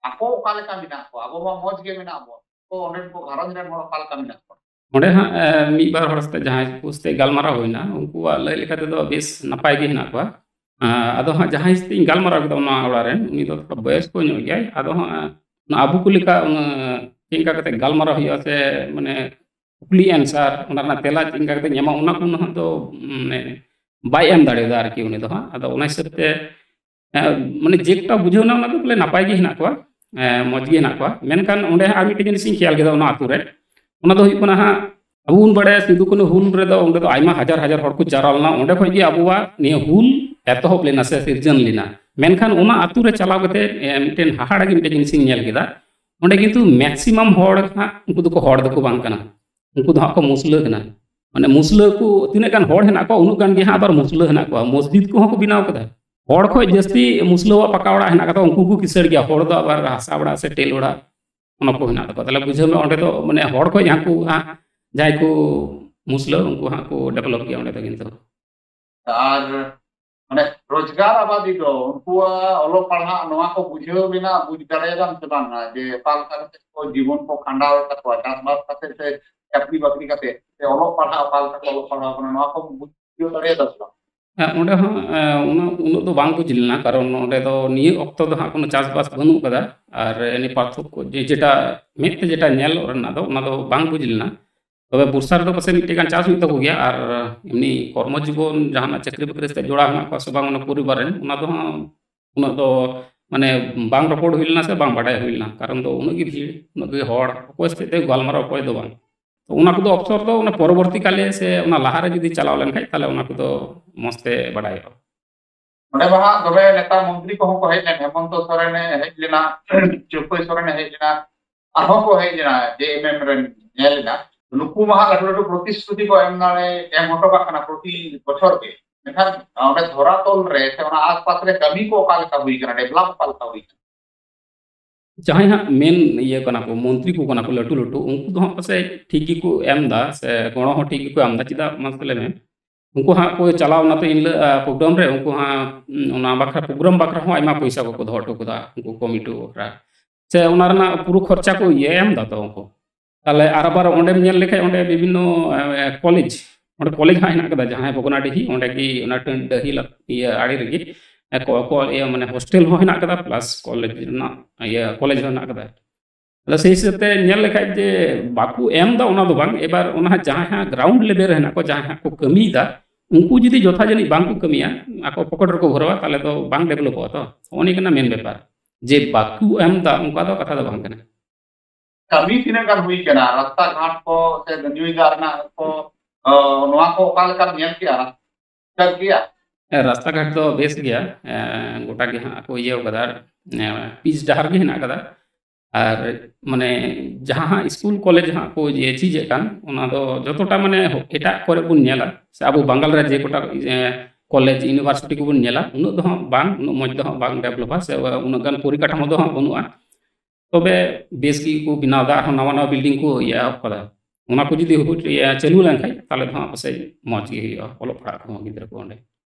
ᱟᱠᱚ ᱚᱠᱟ ᱞᱮᱠᱟ ᱢᱮᱱᱟᱜ ᱠᱚᱣᱟ? ᱟᱵᱚ ᱢᱟ ᱢᱚᱡᱽ ᱜᱮ ᱢᱮᱱᱟᱜ ᱵᱚᱱ, ᱛᱚ ᱚᱸᱰᱮᱱ ᱠᱚ ᱜᱷᱟᱨᱚᱸᱡᱽ ᱨᱮᱱ ᱦᱚᱲ ᱚᱠᱟ ᱞᱮᱠᱟ ᱢᱮᱱᱟᱜ ᱠᱚᱣᱟ? ᱚᱸᱰᱮ ᱦᱟᱸᱜ, ᱮ, ᱢᱤᱫ ᱵᱟᱨ ᱦᱚᱲ ᱥᱟᱛᱮ ᱡᱟᱦᱟᱸᱭ ᱠᱚ ᱥᱟᱛᱮ ᱜᱟᱞᱢᱟᱨᱟᱣ ᱦᱩᱭᱱᱟ, ᱩᱱᱠᱩᱣᱟᱜ ᱞᱟᱹᱭ ᱞᱮᱠᱟ ᱛᱮᱫᱚ ᱵᱮᱥ ᱱᱟᱯᱟᱭ ᱜᱮ ᱦᱮᱱᱟᱜ ᱠᱚᱣᱟ᱾ ᱮ, ᱟᱫᱚ ᱦᱟᱸᱜ ᱡᱟᱦᱟᱸᱭ ᱥᱟᱛᱮ ᱤᱧ ᱜᱟᱞᱢᱟᱨᱟᱣ ᱠᱮᱫᱟ ᱚᱱᱟ ᱚᱲᱟᱜ ᱨᱮᱱ, ᱩᱱᱤ ᱫᱚ ᱛᱷᱚᱲᱟ ᱵᱚᱭᱚᱥ ᱠᱚ ᱧᱚᱜ ᱜᱮᱭᱟᱭ᱾ ᱟᱫᱚ ᱦᱟᱸᱜ, ᱮ, ᱚᱱᱟ ᱟᱵᱚ ᱠᱚ ᱞᱮᱠᱟ ᱩᱱᱟᱹᱜ ᱪᱮᱫ ᱞᱮᱠᱟ ᱠᱟᱛᱮ ᱜᱟᱞᱢᱟᱨᱟᱣ ᱦᱩᱭᱩᱜᱼᱟ ᱥᱮ ᱢᱟᱱᱮ ᱠᱩᱠᱞᱤ ᱟᱱᱥᱟᱨ, ᱚᱱᱟ ᱨᱮᱱᱟᱜ ᱛᱮᱞᱟ ᱪᱮᱫ ᱞᱮᱠᱟ ᱠᱟᱛᱮ ᱧᱟᱢᱚᱜᱼᱟ, ᱚᱱᱟ ᱠᱚ ᱱᱟᱦᱟᱜ ᱫᱚ, ᱢᱟᱱᱮ, ᱵᱟᱭ ᱮᱢ ᱫᱟᱲᱮᱭᱟᱫᱟ ᱟᱨᱠᱤ ᱩᱱᱤ ᱫᱚ ᱦᱟᱸᱜ᱾ ᱟᱫᱚ ᱚᱱᱟ ᱦᱤᱥᱟᱹᱵ ᱛᱮ, ᱮ, ᱢᱟᱱᱮ, ᱡᱮᱴᱟ ᱵᱩᱡᱷᱟᱹᱣ ᱮᱱᱟ, ᱚᱱᱟ ᱫᱚ ᱵᱚᱞᱮ ᱱᱟᱯᱟᱭ ᱜᱮ ᱦᱮᱱᱟᱜ ᱠᱚᱣᱟ, ᱮ, ᱢᱚᱡᱽ ᱜᱮ ᱦᱮᱱᱟᱜ ᱠᱚᱣᱟ᱾ ᱢᱮᱱᱠᱷᱟᱱ ᱚᱸᱰᱮ ᱦᱟᱸᱜ ᱟᱨ ᱢᱤᱫᱴᱮᱱ ᱡᱤᱱᱤᱥ ᱤᱧ ᱠᱷᱮᱭᱟᱞ ᱠᱮᱫᱟ ᱚᱱᱟ ᱟᱛᱳ ᱨᱮ, ᱚᱱᱟ ᱫᱚ ᱦᱩᱭᱩᱜ ᱠᱟᱱᱟ ᱦᱟᱸᱜ, ᱟᱵᱚ ᱵᱚᱱ ᱵᱟᱲᱟᱭᱟ ᱥᱤᱫᱩ ᱠᱟᱹᱱᱦᱩ ᱦᱩᱞ ᱨᱮᱫᱚ ᱚᱸᱰᱮ ᱫᱚ ᱟᱭᱢᱟ ᱦᱟᱡᱟᱨ ᱦᱟᱡᱟᱨ ᱦᱚᱲ ᱠᱚ ᱡᱟᱣᱨᱟ ᱞᱮᱱᱟ, ᱚᱸᱰᱮ ᱠᱷᱚᱡ ᱜᱮ ᱟᱵᱚᱣᱟᱜ ᱱᱤᱭᱟᱹ ᱦᱩᱞ ᱮᱛᱚᱦᱚᱵ ᱞᱮᱱᱟ ᱥᱮ ᱥᱤᱨᱡᱚᱱ ᱞᱮᱱᱟ᱾ ᱢᱮᱱᱠᱷᱟᱱ ᱚᱱᱟ ᱟᱛᱳ ᱨᱮ ᱪᱟᱞᱟᱣ ᱠᱟᱛᱮ, ᱮ, ᱢᱤᱫᱴᱮᱱ ᱦᱟᱦᱟᱲᱟ ᱜᱮ ᱢᱤᱫᱴᱮᱱ ᱡᱤᱱᱤᱥ ᱤᱧ ᱧᱮᱞ ᱠᱮᱫᱟ᱾ ᱚᱸᱰᱮ ᱠᱤᱱᱛᱩ ᱢᱮᱠᱥᱤᱢᱟᱢ ᱦᱚᱲ ᱦᱟᱸᱜ ᱩᱱᱠᱩ ᱫᱚᱠᱚ ᱦᱚᱲ ᱫᱚᱠᱚ ᱵᱟᱝ ᱠᱟᱱᱟ, ᱩᱱᱠᱩ ᱫᱚ ᱦᱟᱸᱜ ᱠᱚ ᱢᱩᱥᱞᱟᱹ ᱠᱟᱱᱟ᱾ ᱢᱟᱱᱮ ᱢᱩᱥᱞᱟᱹ ᱠᱚ ᱛᱤᱱᱟᱹᱜ ᱜᱟᱱ ᱦᱚᱲ ᱦᱮᱱᱟᱜ ᱠᱚᱣᱟ, ᱩᱱᱟᱹᱜ ᱜᱟᱱ ᱜᱮ ᱦᱟᱸᱜ ᱟᱵᱟᱨ ᱢᱩᱥᱞᱟᱹ ᱦᱮᱱᱟᱜ ᱠᱚᱣᱟ᱾ ᱢᱚᱥᱡᱤᱫ ᱠᱚᱦᱚᱸ ᱠᱚ ᱵᱮᱱᱟᱣ ᱠᱟᱫᱟ᱾ ᱦᱚᱲ ᱠᱷᱚᱡ ᱡᱟᱹᱥᱛᱤ ᱢᱩᱥᱞᱟᱹᱣᱟᱜ ᱯᱟᱠᱟ ᱚᱲᱟᱜ ᱦᱮᱱᱟᱜ ᱠᱟᱫᱟ, ᱩᱱᱠᱩ ᱠᱚ ᱠᱤᱥᱟᱹᱲ ᱜᱮᱭᱟ᱾ ᱦᱚᱲ ᱫᱚ ᱟᱵᱟᱨ ᱦᱟᱥᱟ ᱚᱲᱟᱜ ᱥᱮ ᱴᱮᱞ ᱚᱲᱟᱜ, ᱚᱱᱟ ᱠᱚ ᱦᱮᱱᱟᱜ ᱛᱟᱠᱚᱣᱟ᱾ ᱛᱟᱦᱞᱮ ᱵᱩᱡᱷᱟᱹᱣ ᱢᱮ, ᱚᱸᱰᱮ ᱫᱚ ᱢᱟᱱᱮ ᱦᱚᱲ ᱠᱷᱚᱡ ᱦᱟᱸᱜ ᱠᱚ ᱦᱟᱸᱜ ᱡᱟᱦᱟᱸᱭ ᱠᱚ ᱢᱩᱥᱞᱟᱹ, ᱩᱱᱠᱩ ᱦᱟᱸᱜ ᱠᱚ ᱰᱮᱵᱷᱞᱚᱯ ᱜᱮᱭᱟ ᱚᱸᱰᱮ ᱫᱚ ᱠᱤᱱᱛᱩ᱾ ᱟᱨ ᱢᱟᱱᱮ ᱨᱳᱡᱽᱜᱟᱨ ᱟᱵᱟᱫᱤ ᱫᱚ ᱩᱱᱠᱩᱣᱟᱜ ᱚᱞᱚᱜ ᱯᱟᱲᱦᱟᱜ ᱱᱚᱣᱟ ᱠᱚ ᱵᱩᱡᱷᱟᱹᱣ ᱢᱮᱱᱟᱜ, ᱵᱩᱡᱽ ᱫᱟᱲᱮᱭᱟᱫᱟᱢ ᱥᱮ ᱵᱟᱝᱟ ᱡᱮ ᱚᱠᱟ ᱞᱮᱠᱟ ᱠᱟᱛᱮ ᱠᱚ ᱡᱤᱵᱚᱱ ᱠᱚ ᱠᱷᱟᱸᱰᱟᱣᱮᱫ ᱛᱟᱠᱚᱣᱟ, ᱪᱟᱥᱵᱟᱥ ᱠᱟᱛᱮ ᱥᱮ ᱪᱟᱹᱠᱨᱤ ᱵᱟᱹᱠᱨᱤ ᱠᱟᱛᱮ ᱥᱮ ᱚᱞᱚᱜ ᱯᱟᱲᱦᱟᱜ ᱚᱠᱟ ᱞᱮᱠᱟ ᱠᱚ ᱚᱞᱚᱜ ᱯᱟᱲᱦᱟᱣ ᱠᱟᱱᱟ, ᱱᱚᱣᱟ ᱠᱚ ᱵᱩᱡᱷᱟᱹᱣ ᱫᱟᱲᱮᱭᱟᱫᱟ ᱥᱮ ᱵᱟᱝ? ᱦᱮᱸ, ᱚᱸᱰᱮ ᱦᱚᱸ, ᱮ, ᱩᱱᱟᱹᱜ, ᱩᱱᱟᱹᱜ ᱫᱚ ᱵᱟᱝ ᱵᱩᱡᱽ ᱞᱮᱱᱟ, ᱠᱟᱨᱚᱱ ᱚᱸᱰᱮ ᱫᱚ ᱱᱤᱭᱟᱹ ᱚᱠᱛᱚ ᱫᱚ ᱦᱟᱸᱜ ᱠᱳᱱᱳ ᱪᱟᱥᱵᱟᱥ ᱵᱟᱹᱱᱩᱜ ᱠᱟᱫᱟ᱾ ᱟᱨ ᱮᱱᱮ ᱯᱟᱨᱛᱷᱚᱠᱠᱚ ᱡᱮ ᱡᱮᱴᱟ ᱢᱮᱫ ᱛᱮ ᱡᱮᱴᱟ ᱧᱮᱞᱚᱜ ᱨᱮᱱᱟᱜ ᱫᱚ, ᱚᱱᱟ ᱫᱚ ᱵᱟᱝ ᱵᱩᱡᱽ ᱞᱮᱱᱟ᱾ ᱛᱚᱵᱮ ᱵᱚᱨᱥᱟ ᱨᱮᱫᱚ ᱯᱟᱥᱮᱡ ᱢᱤᱫᱴᱮᱡ ᱜᱟᱱ ᱪᱟᱥ ᱦᱩᱭᱩᱜ ᱛᱟᱠᱚ ᱜᱮᱭᱟ, ᱟᱨ ᱮᱢᱱᱤ ᱠᱚᱨᱢᱚ ᱡᱤᱵᱚᱱ ᱡᱟᱦᱟᱱᱟᱜ ᱪᱟᱹᱠᱨᱤ ᱵᱟᱹᱠᱨᱤ ᱥᱟᱛᱮ ᱡᱚᱲᱟᱣ ᱢᱮᱱᱟᱜ ᱠᱚᱣᱟ ᱥᱮ ᱵᱟᱝ ᱚᱱᱟ ᱯᱚᱨᱤᱵᱟᱨ ᱨᱮᱱ, ᱚᱱᱟ ᱫᱚ ᱦᱟᱸᱜ ᱩᱱᱟᱹᱜ ᱫᱚ ᱢᱟᱱᱮ ᱵᱟᱝ ᱨᱚᱯᱚᱲ ᱦᱩᱭ ᱞᱮᱱᱟ ᱥᱮ ᱵᱟᱝ ᱵᱟᱰᱟᱭ ᱦᱩᱭ ᱞᱮᱱᱟ, ᱠᱟᱨᱚᱱ ᱫᱚ ᱩᱱᱟᱹᱜ ᱜᱮ ᱵᱷᱤᱲ, ᱩᱱᱟᱹᱜ ᱜᱮ ᱦᱚᱲ, ᱚᱠᱚᱭ ᱥᱟᱛᱮᱜ ᱜᱟᱞᱢᱟᱨᱟᱣ ᱚᱠᱚᱭ ᱫᱚ ᱵᱟᱝ᱾ ᱛᱚ ᱚᱱᱟ ᱠᱚᱫᱚ ᱚᱯᱥᱚᱨ ᱫᱚ ᱚᱱᱟ ᱯᱚᱨᱚᱵᱚᱨᱛᱤ ᱠᱟᱞᱮ ᱥᱮ ᱚᱱᱟ ᱞᱟᱦᱟᱨᱮ ᱡᱩᱫᱤ ᱪᱟᱞᱟᱣ ᱞᱮᱱᱠᱷᱟᱡ ᱛᱟᱦᱞᱮ ᱚᱱᱟ ᱠᱚᱫᱚ ᱢᱚᱡᱽ ᱛᱮ ᱵᱟᱰᱟᱭᱚᱜᱼᱟ᱾ ᱚᱸᱰᱮ ᱢᱟ ᱦᱟᱸᱜ ᱛᱚᱵᱮ ᱱᱮᱛᱟ ᱢᱚᱱᱛᱨᱤ ᱠᱚᱦᱚᱸ ᱠᱚ ᱦᱮᱡ ᱞᱮᱱ, ᱦᱮᱢᱚᱱᱛᱚ ᱥᱚᱨᱮᱱᱮ ᱦᱮᱡ ᱞᱮᱱᱟ, ᱪᱟᱹᱯᱟᱹᱭ ᱥᱚᱨᱮᱱᱮ ᱦᱮᱡ ᱞᱮᱱᱟ, ᱟᱨᱦᱚᱸ ᱠᱚ ᱦᱮᱡ ᱞᱮᱱᱟ ᱡᱮ ᱮᱢ ᱮᱢ ᱨᱮᱱ ᱧᱮᱞ ᱮᱱᱟ᱾ ᱱᱩᱠᱩ ᱢᱟ ᱦᱟᱸᱜ ᱞᱟᱹᱴᱩ ᱞᱟᱹᱴᱩ ᱯᱨᱚᱛᱤᱥᱨᱩᱛᱤ ᱠᱚ ᱮᱢ ᱫᱟᱲᱮ, ᱮᱢ ᱦᱚᱴᱚ ᱠᱟᱜ ᱠᱟᱱᱟ ᱯᱨᱚᱛᱤ ᱵᱚᱪᱷᱚᱨ ᱜᱮ᱾ ᱢᱮᱱᱠᱷᱟᱱ ᱚᱸᱰᱮ ᱫᱷᱚᱨᱟᱛᱚᱞ ᱨᱮ ᱥᱮ ᱚᱱᱟ ᱟᱥᱯᱟᱥ ᱨᱮ ᱠᱟᱹᱢᱤ ᱠᱚ ᱚᱠᱟ ᱞᱮᱠᱟ ᱦᱩᱭ ᱠᱟᱱᱟ, ᱰᱮᱵᱷᱞᱚᱯ ᱚᱠᱟ ᱞᱮᱠᱟ ᱦᱩᱭ ᱠᱟᱱᱟ? ᱡᱟᱦᱟᱸᱭ ᱦᱟᱸᱜ ᱢᱮᱱ ᱤᱭᱟᱹ ᱠᱟᱱᱟ ᱠᱚ, ᱢᱚᱱᱛᱨᱤ ᱠᱚ ᱠᱟᱱᱟ ᱠᱚ ᱞᱟᱹᱴᱩ ᱞᱟᱹᱴᱩ, ᱩᱱᱠᱩ ᱫᱚ ᱦᱟᱸᱜ ᱯᱟᱥᱮᱡ ᱴᱷᱤᱠ ᱜᱮᱠᱚ ᱮᱢ ᱮᱫᱟ ᱥᱮ ᱜᱚᱲᱚ ᱦᱚᱸ ᱴᱷᱤᱠ ᱜᱮᱠᱚ ᱮᱢ ᱮᱫᱟ᱾ ᱪᱮᱫᱟᱜ ᱢᱟᱥᱮ ᱞᱟᱹᱭ ᱢᱮ, ᱩᱱᱠᱩ ᱦᱟᱸᱜ ᱠᱚ ᱪᱟᱞᱟᱣ ᱮᱱᱟ ᱛᱚ ᱤᱱ ᱦᱤᱞᱳᱜ ᱯᱨᱳᱜᱨᱟᱢ ᱨᱮ, ᱩᱱᱠᱩ ᱦᱟᱸᱜ ᱩᱸ, ᱚᱱᱟ ᱵᱟᱠᱷᱨᱟ, ᱯᱨᱳᱜᱨᱟᱢ ᱵᱟᱠᱷᱨᱟ ᱦᱚᱸ ᱟᱭᱢᱟ ᱯᱚᱭᱥᱟ ᱠᱚᱠᱚ ᱫᱚᱦᱚ ᱦᱚᱴᱚ ᱠᱟᱫᱟ ᱩᱱᱠᱩ ᱠᱚᱢᱤᱴᱤ ᱵᱟᱠᱷᱨᱟ, ᱥᱮ ᱚᱱᱟ ᱨᱮᱱᱟᱜ ᱯᱩᱨᱟᱹ ᱠᱷᱚᱨᱪᱟ ᱠᱚ ᱤᱭᱟᱹ ᱮᱢ ᱮᱫᱟ ᱛᱚ ᱩᱱᱠᱩ᱾ ᱛᱟᱦᱞᱮ ᱟᱨ ᱟᱵᱟᱨ ᱚᱸᱰᱮᱢ ᱧᱮᱞ ᱞᱮᱠᱷᱟᱡ ᱚᱸᱰᱮ ᱵᱤᱵᱷᱤᱱᱱᱚ ᱠᱚᱞᱮᱡᱽ, ᱚᱸᱰᱮ ᱠᱚᱞᱮᱡᱽ ᱦᱟᱸᱜ ᱦᱮᱱᱟᱜ ᱠᱟᱫᱟ, ᱡᱟᱦᱟᱸᱭ ᱵᱷᱚᱜᱽᱱᱟᱰᱤᱦᱤ ᱚᱸᱰᱮ ᱜᱮ ᱚᱱᱟ ᱴᱟᱺᱰ ᱰᱟᱹᱦᱤ ᱞᱟ- ᱤᱭᱟᱹ ᱟᱲᱮ ᱨᱮᱜᱮ ᱮ, ᱠᱚ- ᱠᱚ- ᱤᱭᱟᱹ ᱢᱟᱱᱮ ᱦᱳᱥᱴᱮᱞ ᱦᱚᱸ ᱦᱮᱱᱟᱜ ᱠᱟᱫᱟ ᱯᱞᱟᱥ ᱠᱚᱞᱮᱡᱽ ᱨᱮᱱᱟᱜ ᱤᱭᱟᱹ ᱠᱚᱞᱮᱡᱽ ᱦᱚᱸ ᱦᱮᱱᱟᱜ ᱠᱟᱫᱟ᱾ ᱟᱫᱚ ᱥᱮᱭ ᱦᱤᱥᱟᱹᱵ ᱛᱮ ᱧᱮᱞ ᱞᱮᱠᱷᱟᱡ ᱡᱮ ᱵᱟᱠᱚ ᱮᱢ ᱮᱫᱟ ᱚᱱᱟ ᱫᱚ ᱵᱟᱝ, ᱮᱵᱟᱨ ᱚᱱᱟ ᱦᱟᱸᱜ ᱡᱟᱦᱟᱸᱭ ᱦᱟᱸᱜ ᱜᱨᱟᱣᱩᱱᱰ ᱞᱮᱵᱮᱞ ᱨᱮ ᱦᱮᱱᱟᱜ ᱠᱚ, ᱡᱟᱦᱟᱸᱭ ᱦᱟᱸᱜ ᱠᱚ ᱠᱟᱹᱢᱤᱭᱮᱫᱟ, ᱩᱱᱠᱩ ᱡᱩᱫᱤ ᱡᱚᱛᱷᱟ ᱡᱟᱹᱱᱤᱡ ᱵᱟᱝ ᱠᱚ ᱠᱟᱹᱢᱤᱭᱟ, ᱟᱠᱚ ᱯᱚᱠᱮᱴ ᱨᱮᱠᱚ ᱵᱷᱚᱨᱟᱣᱟ, ᱛᱟᱦᱞᱮ ᱫᱚ ᱵᱟᱝ ᱰᱮᱵᱷᱞᱚᱯᱚᱜᱼᱟ᱾ ᱛᱚ ᱱᱚᱜᱼᱚ ᱱᱤᱭᱟᱹ ᱠᱟᱱᱟ ᱢᱮᱱ ᱵᱮᱯᱟᱨ, ᱡᱮ ᱵᱟᱠᱚ ᱮᱢ ᱮᱫᱟ ᱚᱱᱠᱟ ᱫᱚ ᱠᱟᱛᱷᱟ ᱫᱚ ᱵᱟᱝ ᱠᱟᱱᱟ᱾ ᱠᱟᱹᱢᱤ ᱛᱤᱱᱟᱹᱜ ᱜᱟᱱ ᱦᱩᱭ ᱠᱟᱱᱟ? ᱨᱟᱥᱛᱟ ᱜᱷᱟᱴ ᱠᱚ ᱥᱮ ᱧᱩᱭ ᱫᱟᱜ ᱨᱮᱱᱟᱜ ᱠᱚ, ᱚ, ᱱᱚᱣᱟ ᱠᱚ ᱚᱠᱟ ᱞᱮᱠᱟᱢ ᱧᱮᱞ ᱠᱮᱜᱼᱟ? ᱴᱷᱤᱠ ᱜᱮᱭᱟ? ᱦᱮᱸ, ᱨᱟᱥᱛᱟ ᱜᱷᱟᱴ ᱫᱚ ᱵᱮᱥ ᱜᱮᱭᱟ᱾ ᱮᱸ, ᱜᱚᱴᱟ ᱜᱮ ᱦᱟᱸᱜ ᱠᱚ ᱤᱭᱟᱹᱣ ᱠᱟᱫᱟ, ᱮᱸ, ᱯᱤᱪ ᱰᱟᱦᱟᱨ ᱜᱮ ᱦᱮᱱᱟᱜ ᱠᱟᱫᱟ᱾ ᱟᱨ ᱢᱟᱱᱮ ᱡᱟᱦᱟᱸ ᱦᱟᱸᱜ ᱥᱠᱩᱞ ᱠᱚᱞᱮᱡᱽ ᱦᱟᱸᱜ ᱠᱚ ᱤᱭᱟᱹ ᱪᱮᱫ ᱮᱫ ᱠᱟᱱ, ᱚᱱᱟ ᱫᱚ ᱡᱚᱛᱚᱴᱟ ᱢᱟᱱᱮ ᱮᱴᱟᱜ ᱠᱚᱨᱮ ᱵᱚᱱ ᱧᱮᱞᱟ, ᱥᱮ ᱟᱵᱚ ᱵᱟᱝᱜᱟᱞ ᱨᱮ ᱡᱮ ᱠᱚᱴᱟ, ᱮᱸ, ᱠᱚᱞᱮᱡᱽ ᱤᱭᱩᱱᱤᱵᱷᱟᱨᱥᱤᱴᱤ ᱠᱚᱵᱚᱱ ᱧᱮᱞᱟ, ᱩᱱᱟᱹᱜ ᱫᱚ ᱦᱟᱸᱜ ᱵᱟᱝ, ᱩᱱᱟᱹᱜ ᱢᱚᱡᱽ ᱫᱚ ᱦᱟᱸᱜ ᱵᱟᱝ ᱰᱮᱵᱷᱞᱚᱯᱟ, ᱥᱮ ᱩᱱᱟᱹᱜ ᱜᱟᱱ ᱯᱚᱨᱤᱠᱟᱴᱷᱟᱢᱳ ᱫᱚ ᱦᱟᱸᱜ ᱵᱟᱹᱱᱩᱜᱼᱟ᱾ ᱛᱚᱵᱮ ᱵᱮᱥ ᱜᱮᱠᱚ ᱵᱮᱱᱟᱣ ᱮᱫᱟ, ᱟᱨᱦᱚᱸ ᱱᱟᱣᱟ ᱱᱟᱣᱟ ᱵᱤᱞᱰᱤᱝ ᱠᱚ ᱤᱭᱟᱹ ᱮᱦᱚᱵ ᱠᱟᱫᱟ᱾ ᱚᱱᱟ ᱠᱚ ᱡᱩᱫᱤ ᱦᱩᱭ, ᱤᱭᱟᱹ, ᱪᱟᱹᱞᱩ ᱞᱮᱱᱠᱷᱟᱱ, ᱛᱟᱦᱚᱞᱮ ᱫᱚ ᱦᱟᱸᱜ ᱯᱟᱥᱮᱡ ᱢᱚᱡᱽ ᱜᱮ ᱦᱩᱭᱩᱜᱼᱟ ᱚᱞᱚᱜ ᱯᱟᱲᱦᱟᱜ ᱠᱚᱦᱚᱸ ᱜᱤᱫᱽᱨᱟᱹ ᱠᱚ ᱚᱸᱰᱮ᱾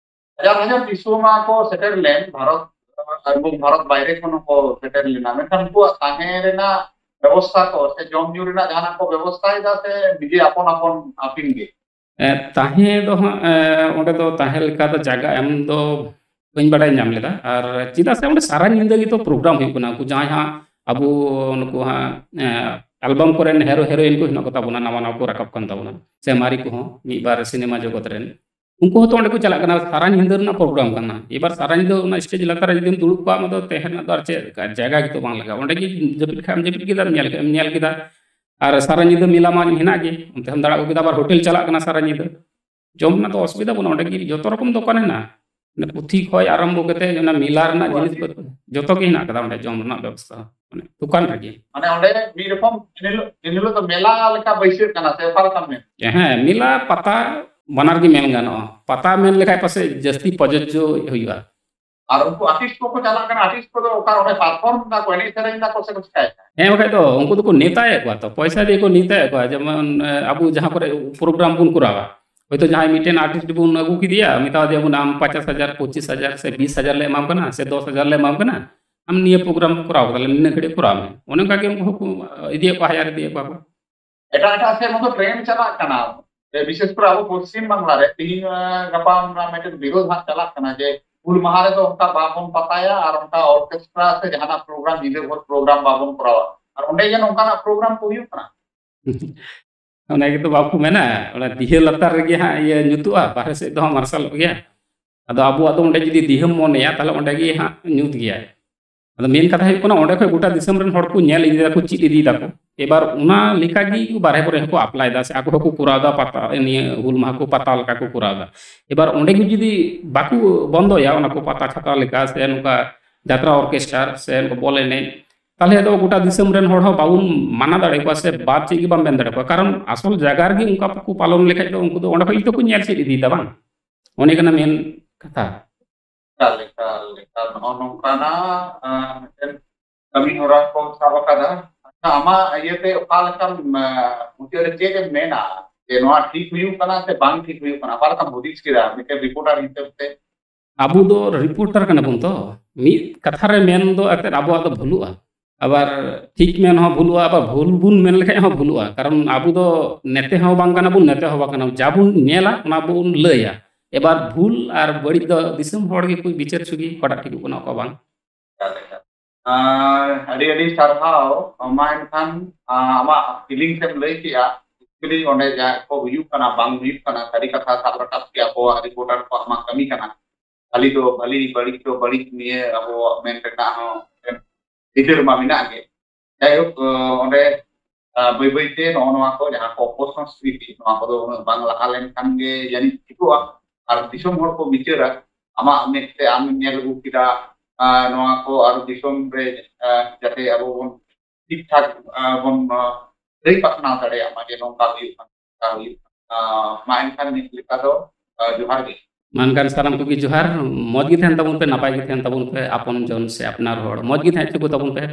ᱦᱟᱡᱟᱨ ᱦᱟᱡᱟᱨ ᱫᱤᱥᱩᱣᱟ ᱠᱚ ᱥᱮᱴᱮᱨ ᱞᱮᱱ ᱵᱷᱟᱨᱚᱛ ᱮᱵᱚᱝ ᱵᱷᱟᱨᱚᱛ ᱵᱟᱭᱨᱮ ᱠᱷᱚᱱ ᱦᱚᱸᱠᱚ ᱥᱮᱴᱮᱨ ᱞᱮᱱᱟ, ᱢᱮᱱᱠᱷᱟᱱ ᱩᱱᱠᱩᱣᱟᱜ ᱛᱟᱦᱮᱸ ᱨᱮᱱᱟᱜ ᱵᱮᱵᱚᱥᱛᱷᱟ ᱠᱚ ᱥᱮ ᱡᱚᱢ ᱧᱩ ᱨᱮᱱᱟᱜ ᱡᱟᱦᱟᱱᱟᱜ ᱠᱚ ᱵᱮᱵᱚᱥᱛᱷᱟᱭᱮᱫᱟ ᱥᱮ ᱱᱤᱡᱮ ᱟᱯᱚᱱ ᱟᱯᱚᱱ ᱟᱹᱯᱤᱱ ᱜᱮ? ᱮ, ᱛᱟᱦᱮᱸ ᱫᱚ ᱦᱟᱸᱜ, ᱮ, ᱚᱸᱰᱮ ᱫᱚ ᱛᱟᱦᱮᱸ ᱞᱮᱠᱟ ᱫᱚ ᱡᱟᱭᱜᱟ ᱮᱢ ᱫᱚ ᱵᱟᱹᱧ ᱵᱟᱰᱟᱭ ᱧᱟᱢ ᱞᱮᱫᱟ᱾ ᱟᱨ ᱪᱮᱫᱟᱜ ᱥᱮ ᱚᱸᱰᱮ ᱥᱟᱨᱟ ᱧᱤᱫᱟᱹ ᱜᱮᱛᱚ ᱯᱨᱳᱜᱨᱟᱢ ᱦᱩᱭᱩᱜ ᱠᱟᱱᱟ᱾ ᱩᱱᱠᱩ ᱡᱟᱦᱟᱸᱭ ᱦᱟᱸᱜ ᱟᱵᱚ ᱱᱩᱠᱩ ᱦᱟᱸᱜ, ᱮ, ᱮᱞᱵᱟᱢ ᱠᱚᱨᱮᱱ ᱦᱮᱨᱳ ᱦᱮᱨᱳᱭᱤᱱ ᱠᱚ ᱦᱮᱱᱟᱜ ᱠᱚᱛᱟ ᱵᱚᱱᱟ, ᱱᱟᱣᱟ ᱱᱟᱣᱟ ᱠᱚ ᱨᱟᱠᱟᱵ ᱠᱟᱱ ᱛᱟᱵᱚᱱᱟ, ᱥᱮ ᱢᱟᱨᱮ ᱠᱚᱦᱚᱸ ᱢᱤᱫ ᱵᱟᱨ ᱥᱤᱱᱮᱢᱟ ᱡᱚᱜᱚᱛ ᱨᱮᱱ, ᱩᱱᱠᱩ ᱦᱚᱸᱛᱚ ᱚᱸᱰᱮ ᱠᱚ ᱪᱟᱞᱟᱜ ᱠᱟᱱᱟ, ᱥᱟᱨᱟ ᱧᱤᱫᱟᱹ ᱨᱮᱱᱟᱜ ᱯᱨᱳᱜᱨᱟᱢ ᱠᱟᱱᱟ᱾ ᱮᱵᱟᱨ ᱥᱟᱨᱟ ᱧᱤᱫᱟᱹ ᱚᱱᱟ ᱥᱴᱮᱡᱽ ᱞᱟᱛᱟᱨ ᱨᱮ ᱡᱩᱫᱤᱢ ᱫᱩᱲᱩᱵ ᱠᱚᱜᱼᱟ, ᱟᱢᱟᱜ ᱫᱚ ᱛᱟᱦᱮᱸ ᱨᱮᱱᱟᱜ ᱫᱚ ᱟᱨ ᱪᱮᱫ ᱡᱟᱭᱜᱟ ᱜᱮᱛᱚ ᱵᱟᱝ ᱞᱟᱜᱟᱜᱼᱟ᱾ ᱚᱸᱰᱮ ᱜᱮ ᱡᱟᱹᱯᱤᱫ ᱠᱷᱟᱡ ᱮᱢ ᱡᱟᱹᱯᱤᱫ ᱠᱮᱫᱟ, ᱧᱮᱞ ᱠᱷᱟᱡ ᱮᱢ ᱧᱮᱞ ᱠᱮᱫᱟ᱾ ᱟᱨ ᱥᱟᱨᱟ ᱧᱤᱫᱟᱹ ᱢᱮᱞᱟ ᱢᱟ ᱦᱮᱱᱟᱜ ᱜᱮ, ᱚᱱᱛᱮ ᱦᱚᱸᱢ ᱫᱟᱬᱟ ᱟᱹᱜᱩ ᱠᱮᱫᱟ, ᱟᱵᱟᱨ ᱦᱳᱴᱮᱞ ᱪᱟᱞᱟᱜ ᱠᱟᱱᱟ ᱥᱟᱨᱟ ᱧᱤᱫᱟᱹ᱾ ᱡᱚᱢ ᱨᱮᱱᱟᱜ ᱫᱚ ᱚᱥᱩᱵᱤᱫᱷᱟ ᱵᱟᱹᱱᱩᱜᱼᱟ, ᱚᱸᱰᱮ ᱜᱮ ᱡᱚᱛᱚ ᱨᱚᱠᱚᱢ ᱫᱚᱠᱟᱱ ᱦᱮᱱᱟᱜᱼᱟ᱾ ᱢᱟᱱᱮ ᱯᱩᱛᱷᱤ ᱠᱷᱚᱱ ᱟᱨᱟᱢᱵᱷᱚ ᱠᱟᱛᱮ ᱚᱱᱟ ᱢᱮᱞᱟ ᱨᱮᱱᱟᱜ ᱡᱤᱱᱤᱥ ᱯᱟᱹᱛᱤ ᱡᱚᱛᱚ ᱜᱮ ᱦᱮᱱᱟᱜ ᱟᱠᱟᱫᱟ ᱚᱸᱰᱮ, ᱡᱚᱢ ᱨᱮᱱᱟᱜ ᱵᱮᱵᱚᱥᱛᱷᱟ, ᱢᱟᱱᱮ ᱫᱚᱠᱟᱱ ᱨᱮᱜᱮ᱾ ᱢᱟᱱᱮ ᱚᱸᱰᱮ ᱢᱤᱫ ᱨᱚᱠᱚᱢ ᱮᱱ ᱦᱤᱞᱳᱜ, ᱮᱱ ᱦᱤᱞᱳᱜ ᱫᱚ ᱢᱮᱞᱟ ᱞᱮᱠᱟ ᱵᱟᱹᱭᱥᱟᱹᱜ ᱠᱟᱱᱟ ᱥᱮ ᱚᱠᱟ ᱞᱮᱠᱟᱢ ᱢᱮᱱ? ᱦᱮᱸ, ᱢᱮᱞᱟ ᱯᱟᱛᱟ ᱵᱟᱱᱟᱨ ᱜᱮ ᱢᱮᱱ ᱜᱟᱱᱚᱜᱼᱟ᱾ ᱯᱟᱛᱟ ᱢᱮᱱ ᱞᱮᱠᱷᱟᱡ ᱯᱟᱥᱮᱡ ᱡᱟᱹᱥᱛᱤ ᱯᱨᱚᱡᱳᱡᱽᱡᱚ ᱦᱩᱭᱩᱜᱼᱟ᱾ ᱟᱨ ᱩᱱᱠᱩ ᱟᱨᱴᱤᱥᱴ ᱠᱚᱠᱚ ᱪᱟᱞᱟᱜ ᱠᱟᱱᱟ, ᱟᱨᱴᱤᱥᱴ ᱠᱚᱫᱚ ᱚᱠᱟ ᱚᱸᱰᱮ ᱯᱟᱨᱯᱷᱚᱨᱢ ᱫᱟᱠᱚ, ᱮᱱᱮᱡ ᱥᱮᱨᱮᱧ ᱫᱟᱠᱚ ᱥᱮ ᱠᱚ ᱪᱤᱠᱟᱭᱮᱫᱟ? ᱦᱮᱸ, ᱵᱟᱠᱷᱟᱡ ᱫᱚ ᱩᱱᱠᱩ ᱫᱚᱠᱚ ᱱᱮᱛᱟᱭᱮᱫ ᱠᱚᱣᱟ ᱛᱚ, ᱯᱚᱭᱥᱟ ᱫᱤᱭᱮ ᱠᱚ ᱱᱮᱛᱟᱭᱮᱫ ᱠᱚᱣᱟ᱾ ᱡᱮᱢᱚᱱ ᱮ, ᱟᱵᱚ ᱡᱟᱦᱟᱸ ᱠᱚᱨᱮ ᱯᱨᱳᱜᱨᱟᱢ ᱵᱚᱱ ᱠᱚᱨᱟᱣᱟ, ᱦᱚᱭᱛᱳ ᱡᱟᱦᱟᱸᱭ ᱢᱤᱫᱴᱮᱱ ᱟᱨᱴᱤᱥᱴ ᱵᱚᱱ ᱟᱹᱜᱩ ᱠᱮᱫᱮᱭᱟ, ᱢᱮᱛᱟ ᱫᱮᱭᱟ ᱵᱚᱱ, "ᱟᱢ ᱯᱚᱧᱪᱟᱥ ᱦᱟᱡᱟᱨ, ᱯᱚᱸᱪᱤᱥ ᱦᱟᱡᱟᱨ ᱥᱮ ᱵᱤᱥ ᱦᱟᱡᱟᱨ ᱞᱮ ᱮᱢᱟᱢ ᱠᱟᱱᱟ ᱥᱮ ᱫᱚᱥ ᱦᱟᱡᱟᱨ ᱞᱮ ᱮᱢᱟᱢ ᱠᱟᱱᱟ, ᱟᱢ ᱱᱤᱭᱟᱹ ᱯᱨᱳᱜᱨᱟᱢ ᱠᱚᱨᱟᱣ ᱠᱟᱫᱟ, ᱱᱤᱱᱟᱹ ᱜᱷᱟᱹᱲᱤᱡ ᱠᱚᱨᱟᱣ ᱢᱮ᱾" ᱚᱱᱮ ᱚᱱᱠᱟ ᱜᱮ ᱩᱱᱠᱩ ᱦᱚᱸᱠᱚ ᱤᱫᱤᱭᱮᱫ ᱠᱚᱣᱟ, ᱦᱟᱭᱟᱨ ᱤᱫᱤᱭᱮᱫ ᱠᱚᱣᱟ ᱠᱚ᱾ ᱮᱴᱟᱜ ᱮᱴᱟᱜ ᱥᱮᱫ ᱢᱟᱛᱚ ᱴᱨᱮᱱᱰ ᱪᱟᱞᱟᱜ ᱠᱟᱱᱟ, ᱵᱤᱥᱮᱥ ᱠᱚᱨᱮ ᱟᱵᱚ ᱯᱚᱥᱪᱤᱢ ᱵᱟᱝᱞᱟ ᱨᱮ᱾ ᱛᱤᱦᱤᱧ, ᱟᱸ, ᱜᱟᱯᱟ ᱚᱱᱟ ᱢᱤᱫᱴᱮᱱ ᱵᱤᱨᱳᱫᱷ ᱦᱟᱸᱜ ᱪᱟᱞᱟᱜ ᱠᱟᱱᱟ ᱡᱮ ᱦᱩᱞ ᱢᱟᱦᱟ ᱨᱮᱫᱚ ᱚᱱᱠᱟ ᱵᱟᱵᱚᱱ ᱯᱟᱛᱟᱭᱟ ᱟᱨ ᱚᱱᱠᱟ ᱚᱨᱠᱮᱥᱴᱨᱟ ᱥᱮ ᱡᱟᱦᱟᱱᱟᱜ ᱯᱨᱳᱜᱨᱟᱢ, ᱧᱤᱫᱟᱹ ᱵᱷᱳᱨ ᱯᱨᱳᱜᱨᱟᱢ ᱵᱟᱵᱚᱱ ᱠᱚᱨᱟᱣᱟ᱾ ᱟᱨ ᱚᱸᱰᱮ ᱜᱮ ᱱᱚᱝᱠᱟᱱᱟᱜ ᱯᱨᱳᱜᱨᱟᱢ ᱠᱚ ᱦᱩᱭᱩᱜ ᱠᱟᱱᱟ᱾ ᱚᱱᱟ ᱜᱮᱛᱚ ᱵᱟᱠᱚ ᱢᱮᱱᱟ, ᱚᱱᱟ ᱫᱤᱦᱟᱹ ᱞᱟᱛᱟᱨ ᱨᱮᱜᱮ ᱦᱟᱸᱜ ᱤᱭᱟᱹ ᱧᱩᱛᱩᱜᱼᱟ, ᱵᱟᱦᱨᱮ ᱥᱮᱫ ᱫᱚ ᱦᱟᱸᱜ ᱢᱟᱨᱥᱟᱞᱚᱜ ᱜᱮᱭᱟ᱾ ᱟᱫᱚ ᱟᱵᱚᱣᱟᱜ ᱫᱚ ᱚᱸᱰᱮ ᱡᱩᱫᱤ ᱫᱤᱦᱟᱹᱢ ᱢᱚᱱᱮᱭᱟ, ᱛᱟᱦᱞᱮ ᱚᱸᱰᱮ ᱜᱮ ᱦᱟᱸᱜ ᱧᱩᱛ ᱜᱮᱭᱟ᱾ ᱟᱫᱚ ᱢᱮᱱ ᱠᱟᱛᱷᱟ ᱦᱩᱭᱩᱜ ᱠᱟᱱᱟ, ᱚᱸᱰᱮ ᱠᱷᱚᱱ ᱜᱚᱴᱟ ᱫᱤᱥᱚᱢ ᱨᱮᱱ ᱦᱚᱲ ᱠᱚ ᱧᱮᱞ ᱤᱫᱤᱭᱮᱫᱟ ᱠᱚ, ᱪᱮᱫ ᱤᱫᱤᱭᱮᱫᱟ ᱠᱚ᱾ ᱮᱵᱟᱨ ᱚᱱᱟ ᱞᱮᱠᱟ ᱜᱮ ᱵᱟᱨᱦᱮ ᱠᱚᱨᱮ ᱦᱚᱸᱠᱚ ᱟᱯᱞᱟᱭ ᱮᱫᱟ, ᱥᱮ ᱟᱠᱚ ᱦᱚᱸᱠᱚ ᱠᱚᱨᱟᱣ ᱮᱫᱟ, ᱯᱟᱛᱟ, ᱱᱤᱭᱟᱹ ᱦᱩᱞ ᱢᱟᱦᱟ ᱠᱚ ᱯᱟᱛᱟ ᱞᱮᱠᱟ ᱠᱚ ᱠᱚᱨᱟᱣ ᱮᱫᱟ᱾ ᱮᱵᱟᱨ ᱚᱸᱰᱮ ᱜᱮ ᱡᱩᱫᱤ ᱵᱟᱠᱚ ᱵᱚᱱᱫᱚᱭᱟ ᱚᱱᱟ ᱠᱚ ᱯᱟᱛᱟ ᱪᱷᱟᱛᱟ ᱞᱮᱠᱟ, ᱥᱮ ᱱᱚᱝᱠᱟ ᱡᱟᱛᱨᱟ ᱚᱨᱠᱮᱥᱴᱟᱨ, ᱥᱮ ᱱᱚᱝᱠᱟ ᱵᱚᱞ ᱮᱱᱮᱡ, ᱛᱟᱦᱞᱮ ᱫᱚ ᱜᱚᱴᱟ ᱫᱤᱥᱚᱢ ᱨᱮᱱ ᱦᱚᱲ ᱦᱚᱸ ᱵᱟᱵᱚᱱ ᱢᱟᱱᱟ ᱫᱟᱲᱮ ᱠᱚᱣᱟ, ᱥᱮ ᱵᱟᱫ ᱪᱮᱫ ᱜᱮ ᱵᱟᱢ ᱢᱮᱱ ᱫᱟᱲᱮ ᱠᱚᱣᱟ᱾ ᱠᱟᱨᱚᱱ ᱟᱥᱚᱞ ᱡᱟᱭᱜᱟ ᱨᱮᱜᱮ ᱚᱱᱠᱟ ᱠᱚ ᱯᱟᱞᱚᱱ ᱞᱮᱠᱷᱟᱡ ᱫᱚ ᱩᱱᱠᱩ ᱫᱚ ᱚᱸᱰᱮ ᱠᱷᱚᱡ ᱜᱮᱛᱚ ᱠᱚ ᱧᱮᱞ ᱪᱮᱫ ᱤᱫᱤᱭᱮᱫᱟ, ᱵᱟᱝ? ᱚᱱᱮ ᱠᱟᱱᱟ ᱢᱮᱱ ᱠᱟᱛᱷᱟ᱾ ᱮᱠᱟᱞ, ᱮᱠᱟᱞ, ᱮᱠᱟᱞ᱾ ᱱᱚᱜᱼᱚ ᱱᱚᱝᱠᱟᱱᱟᱜ, ᱟᱸ, ᱢᱤᱫᱴᱮᱱ ᱠᱟᱹᱢᱤ ᱦᱚᱨᱟ ᱠᱚ ᱥᱟᱵ ᱟᱠᱟᱫᱟ᱾ ᱟᱪᱪᱷᱟ, ᱟᱢᱟᱜ ᱤᱭᱟᱹᱛᱮ ᱚᱠᱟ ᱞᱮᱠᱟᱢ, ᱟᱸ, ᱢᱩᱪᱟᱹᱫ ᱨᱮ ᱪᱮᱫ ᱮᱢ ᱢᱮᱱᱟ ᱡᱮ ᱱᱚᱣᱟ ᱴᱷᱤᱠ ᱦᱩᱭᱩᱜ ᱠᱟᱱᱟ ᱥᱮ ᱵᱟᱝ ᱴᱷᱤᱠ ᱦᱩᱭᱩᱜ ᱠᱟᱱᱟ? ᱚᱠᱟ ᱞᱮᱠᱟᱢ ᱦᱩᱫᱤᱥ ᱠᱮᱫᱟ ᱢᱤᱫᱴᱮᱱ ᱨᱤᱯᱳᱨᱴᱟᱨ ᱦᱤᱥᱟᱹᱵ ᱛᱮ? ᱟᱵᱚ ᱫᱚ ᱨᱤᱯᱳᱨᱴᱟᱨ ᱠᱟᱱᱟ ᱵᱚᱱ ᱛᱚ, ᱢᱤᱫ ᱠᱟᱛᱷᱟ ᱨᱮ ᱢᱮᱱ ᱫᱚ ᱮᱱᱛᱮᱫ ᱟᱵᱚᱣᱟᱜ ᱫᱚ ᱵᱷᱩᱞᱩᱜᱼᱟ, ᱟᱵᱟᱨ ᱴᱷᱤᱠ ᱢᱮᱱ ᱦᱚᱸ ᱵᱷᱩᱞᱩᱜᱼᱟ, ᱟᱵᱟᱨ ᱵᱷᱩᱞ ᱵᱚᱱ ᱢᱮᱱ ᱞᱮᱠᱷᱟᱡ ᱦᱚᱸ ᱵᱷᱩᱞᱩᱜᱼᱟ᱾ ᱠᱟᱨᱚᱱ ᱟᱵᱚ ᱫᱚ ᱱᱮᱛᱮ ᱦᱚᱸ ᱵᱟᱝ ᱠᱟᱱᱟ ᱵᱚᱱ, ᱱᱮᱛᱮ ᱦᱚᱸ ᱵᱟᱝ ᱠᱟᱱᱟ ᱵᱚᱱ, ᱡᱟ ᱵᱚᱱ ᱧᱮᱞᱟ ᱚᱱᱟ ᱵᱚᱱ ᱞᱟᱹᱭᱟ᱾ ᱮᱵᱟᱨ ᱵᱷᱩᱞ ᱟᱨ ᱵᱟᱹᱲᱤᱡ ᱫᱚ ᱫᱤᱥᱚᱢ ᱦᱚᱲ ᱜᱮᱠᱚ ᱵᱤᱪᱟᱹᱨ ᱦᱚᱪᱚ ᱜᱮ, ᱚᱠᱟᱴᱟᱜ ᱴᱷᱤᱠᱚᱜ ᱠᱟᱱᱟ, ᱚᱠᱟ ᱵᱟᱝ᱾ ᱮᱠᱟᱞ, ᱮᱠᱟᱞ᱾ ᱟᱨ ᱟᱹᱰᱤ ᱟᱹᱰᱤ ᱥᱟᱨᱦᱟᱣ᱾ ᱢᱟ ᱮᱱᱠᱷᱟᱱ, ᱟᱢᱟᱜ ᱯᱷᱤᱞᱤᱝᱥ ᱮᱢ ᱞᱟᱹᱭ ᱠᱮᱜᱼᱟ, ᱚᱸᱰᱮ ᱡᱟᱦᱟᱸ ᱠᱚ ᱦᱩᱭᱩᱜ ᱠᱟᱱᱟ, ᱵᱟᱝ ᱦᱩᱭᱩᱜ ᱠᱟᱱᱟ, ᱥᱟᱹᱨᱤ ᱠᱟᱛᱷᱟ ᱥᱟᱵ ᱨᱟᱠᱟᱵ ᱜᱮ ᱟᱵᱚᱣᱟᱜ ᱨᱤᱯᱳᱨᱴᱟᱨ ᱠᱚᱣᱟᱜ ᱢᱟ ᱠᱟᱹᱢᱤ ᱠᱟᱱᱟ᱾ ᱵᱷᱟᱹᱞᱤ ᱫᱚ ᱵᱷᱟᱹᱞᱤ, ᱵᱟᱹᱲᱤᱡ ᱫᱚ ᱵᱟᱹᱲᱤᱡ ᱱᱤᱭᱟᱹ ᱟᱵᱚᱣᱟᱜ ᱢᱮᱱ ᱨᱮᱱᱟᱜ ᱦᱚᱸ ᱢᱤᱫᱴᱮᱱ ᱟᱹᱭᱫᱟᱹᱨ ᱢᱟ ᱢᱮᱱᱟᱜ ᱜᱮ᱾ ᱡᱟᱭᱦᱳᱠ, ᱚᱸᱰᱮ ᱵᱟᱹᱭ ᱵᱟᱹᱭᱛᱮ ᱱᱚᱜᱼᱚ ᱱᱚᱣᱟ ᱠᱚ ᱡᱟᱦᱟᱸ ᱠᱚ ᱚᱯᱚᱥᱚᱝᱥᱠᱨᱤᱛᱤ, ᱱᱚᱣᱟ ᱠᱚᱫᱚ ᱩᱱᱟᱹᱜ ᱵᱟᱝ ᱞᱟᱦᱟ ᱞᱮᱱᱠᱷᱟᱱ ᱜᱮ ᱡᱟᱹᱱᱤᱡ ᱴᱷᱤᱠᱚᱜᱼᱟ᱾ ᱟᱨ ᱫᱤᱥᱚᱢ ᱦᱚᱲ ᱠᱚ ᱵᱤᱪᱟᱹᱨᱟ, ᱟᱢᱟᱜ ᱢᱮᱫ ᱛᱮ ᱟᱢ ᱧᱮᱞ ᱟᱹᱜᱩ ᱠᱮᱫᱟ, ᱱᱚᱣᱟ ᱠᱚ ᱟᱨ ᱫᱤᱥᱚᱢ ᱨᱮ ᱡᱟᱛᱮ ᱟᱵᱚ ᱵᱚᱱ ᱴᱷᱤᱠ ᱴᱷᱟᱠ ᱵᱚᱱ ᱞᱟᱹᱭ ᱯᱟᱥᱱᱟᱣ ᱫᱟᱲᱮᱭᱟᱜ ᱢᱟ ᱡᱮ ᱱᱚᱝᱠᱟ ᱦᱩᱭᱩᱜ ᱠᱟᱱᱟ, ᱱᱚᱝᱠᱟ ᱦᱩᱭᱩᱜ ᱠᱟᱱᱟ᱾ ᱢᱟ ᱮᱱᱠᱷᱟᱱ ᱱᱤᱛ ᱞᱮᱠᱟ ᱫᱚ ᱡᱚᱦᱟᱨ ᱜᱮ᱾ ᱢᱟ ᱮᱱᱠᱷᱟᱱ ᱥᱟᱱᱟᱢ ᱠᱚᱜᱮ ᱡᱚᱦᱟᱨ᱾ ᱢᱚᱡᱽ ᱜᱮ ᱛᱟᱦᱮᱱ ᱛᱟᱵᱚᱱ ᱯᱮ, ᱱᱟᱯᱟᱭ ᱜᱮ ᱛᱟᱦᱮᱱ ᱛᱟᱵᱚᱱ ᱯᱮ, ᱟᱯᱚᱱ ᱡᱚᱱ ᱥᱮ ᱟᱯᱱᱟᱨ ᱦᱚᱲ ᱢᱚᱡᱽ ᱜᱮ ᱛᱟᱦᱮᱸ ᱦᱚᱪᱚ ᱠᱚ ᱛᱟᱵᱚᱱ ᱯᱮ᱾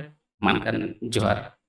ᱢᱟ ᱮᱱᱠᱷᱟᱱ ᱡᱚᱦᱟᱨ᱾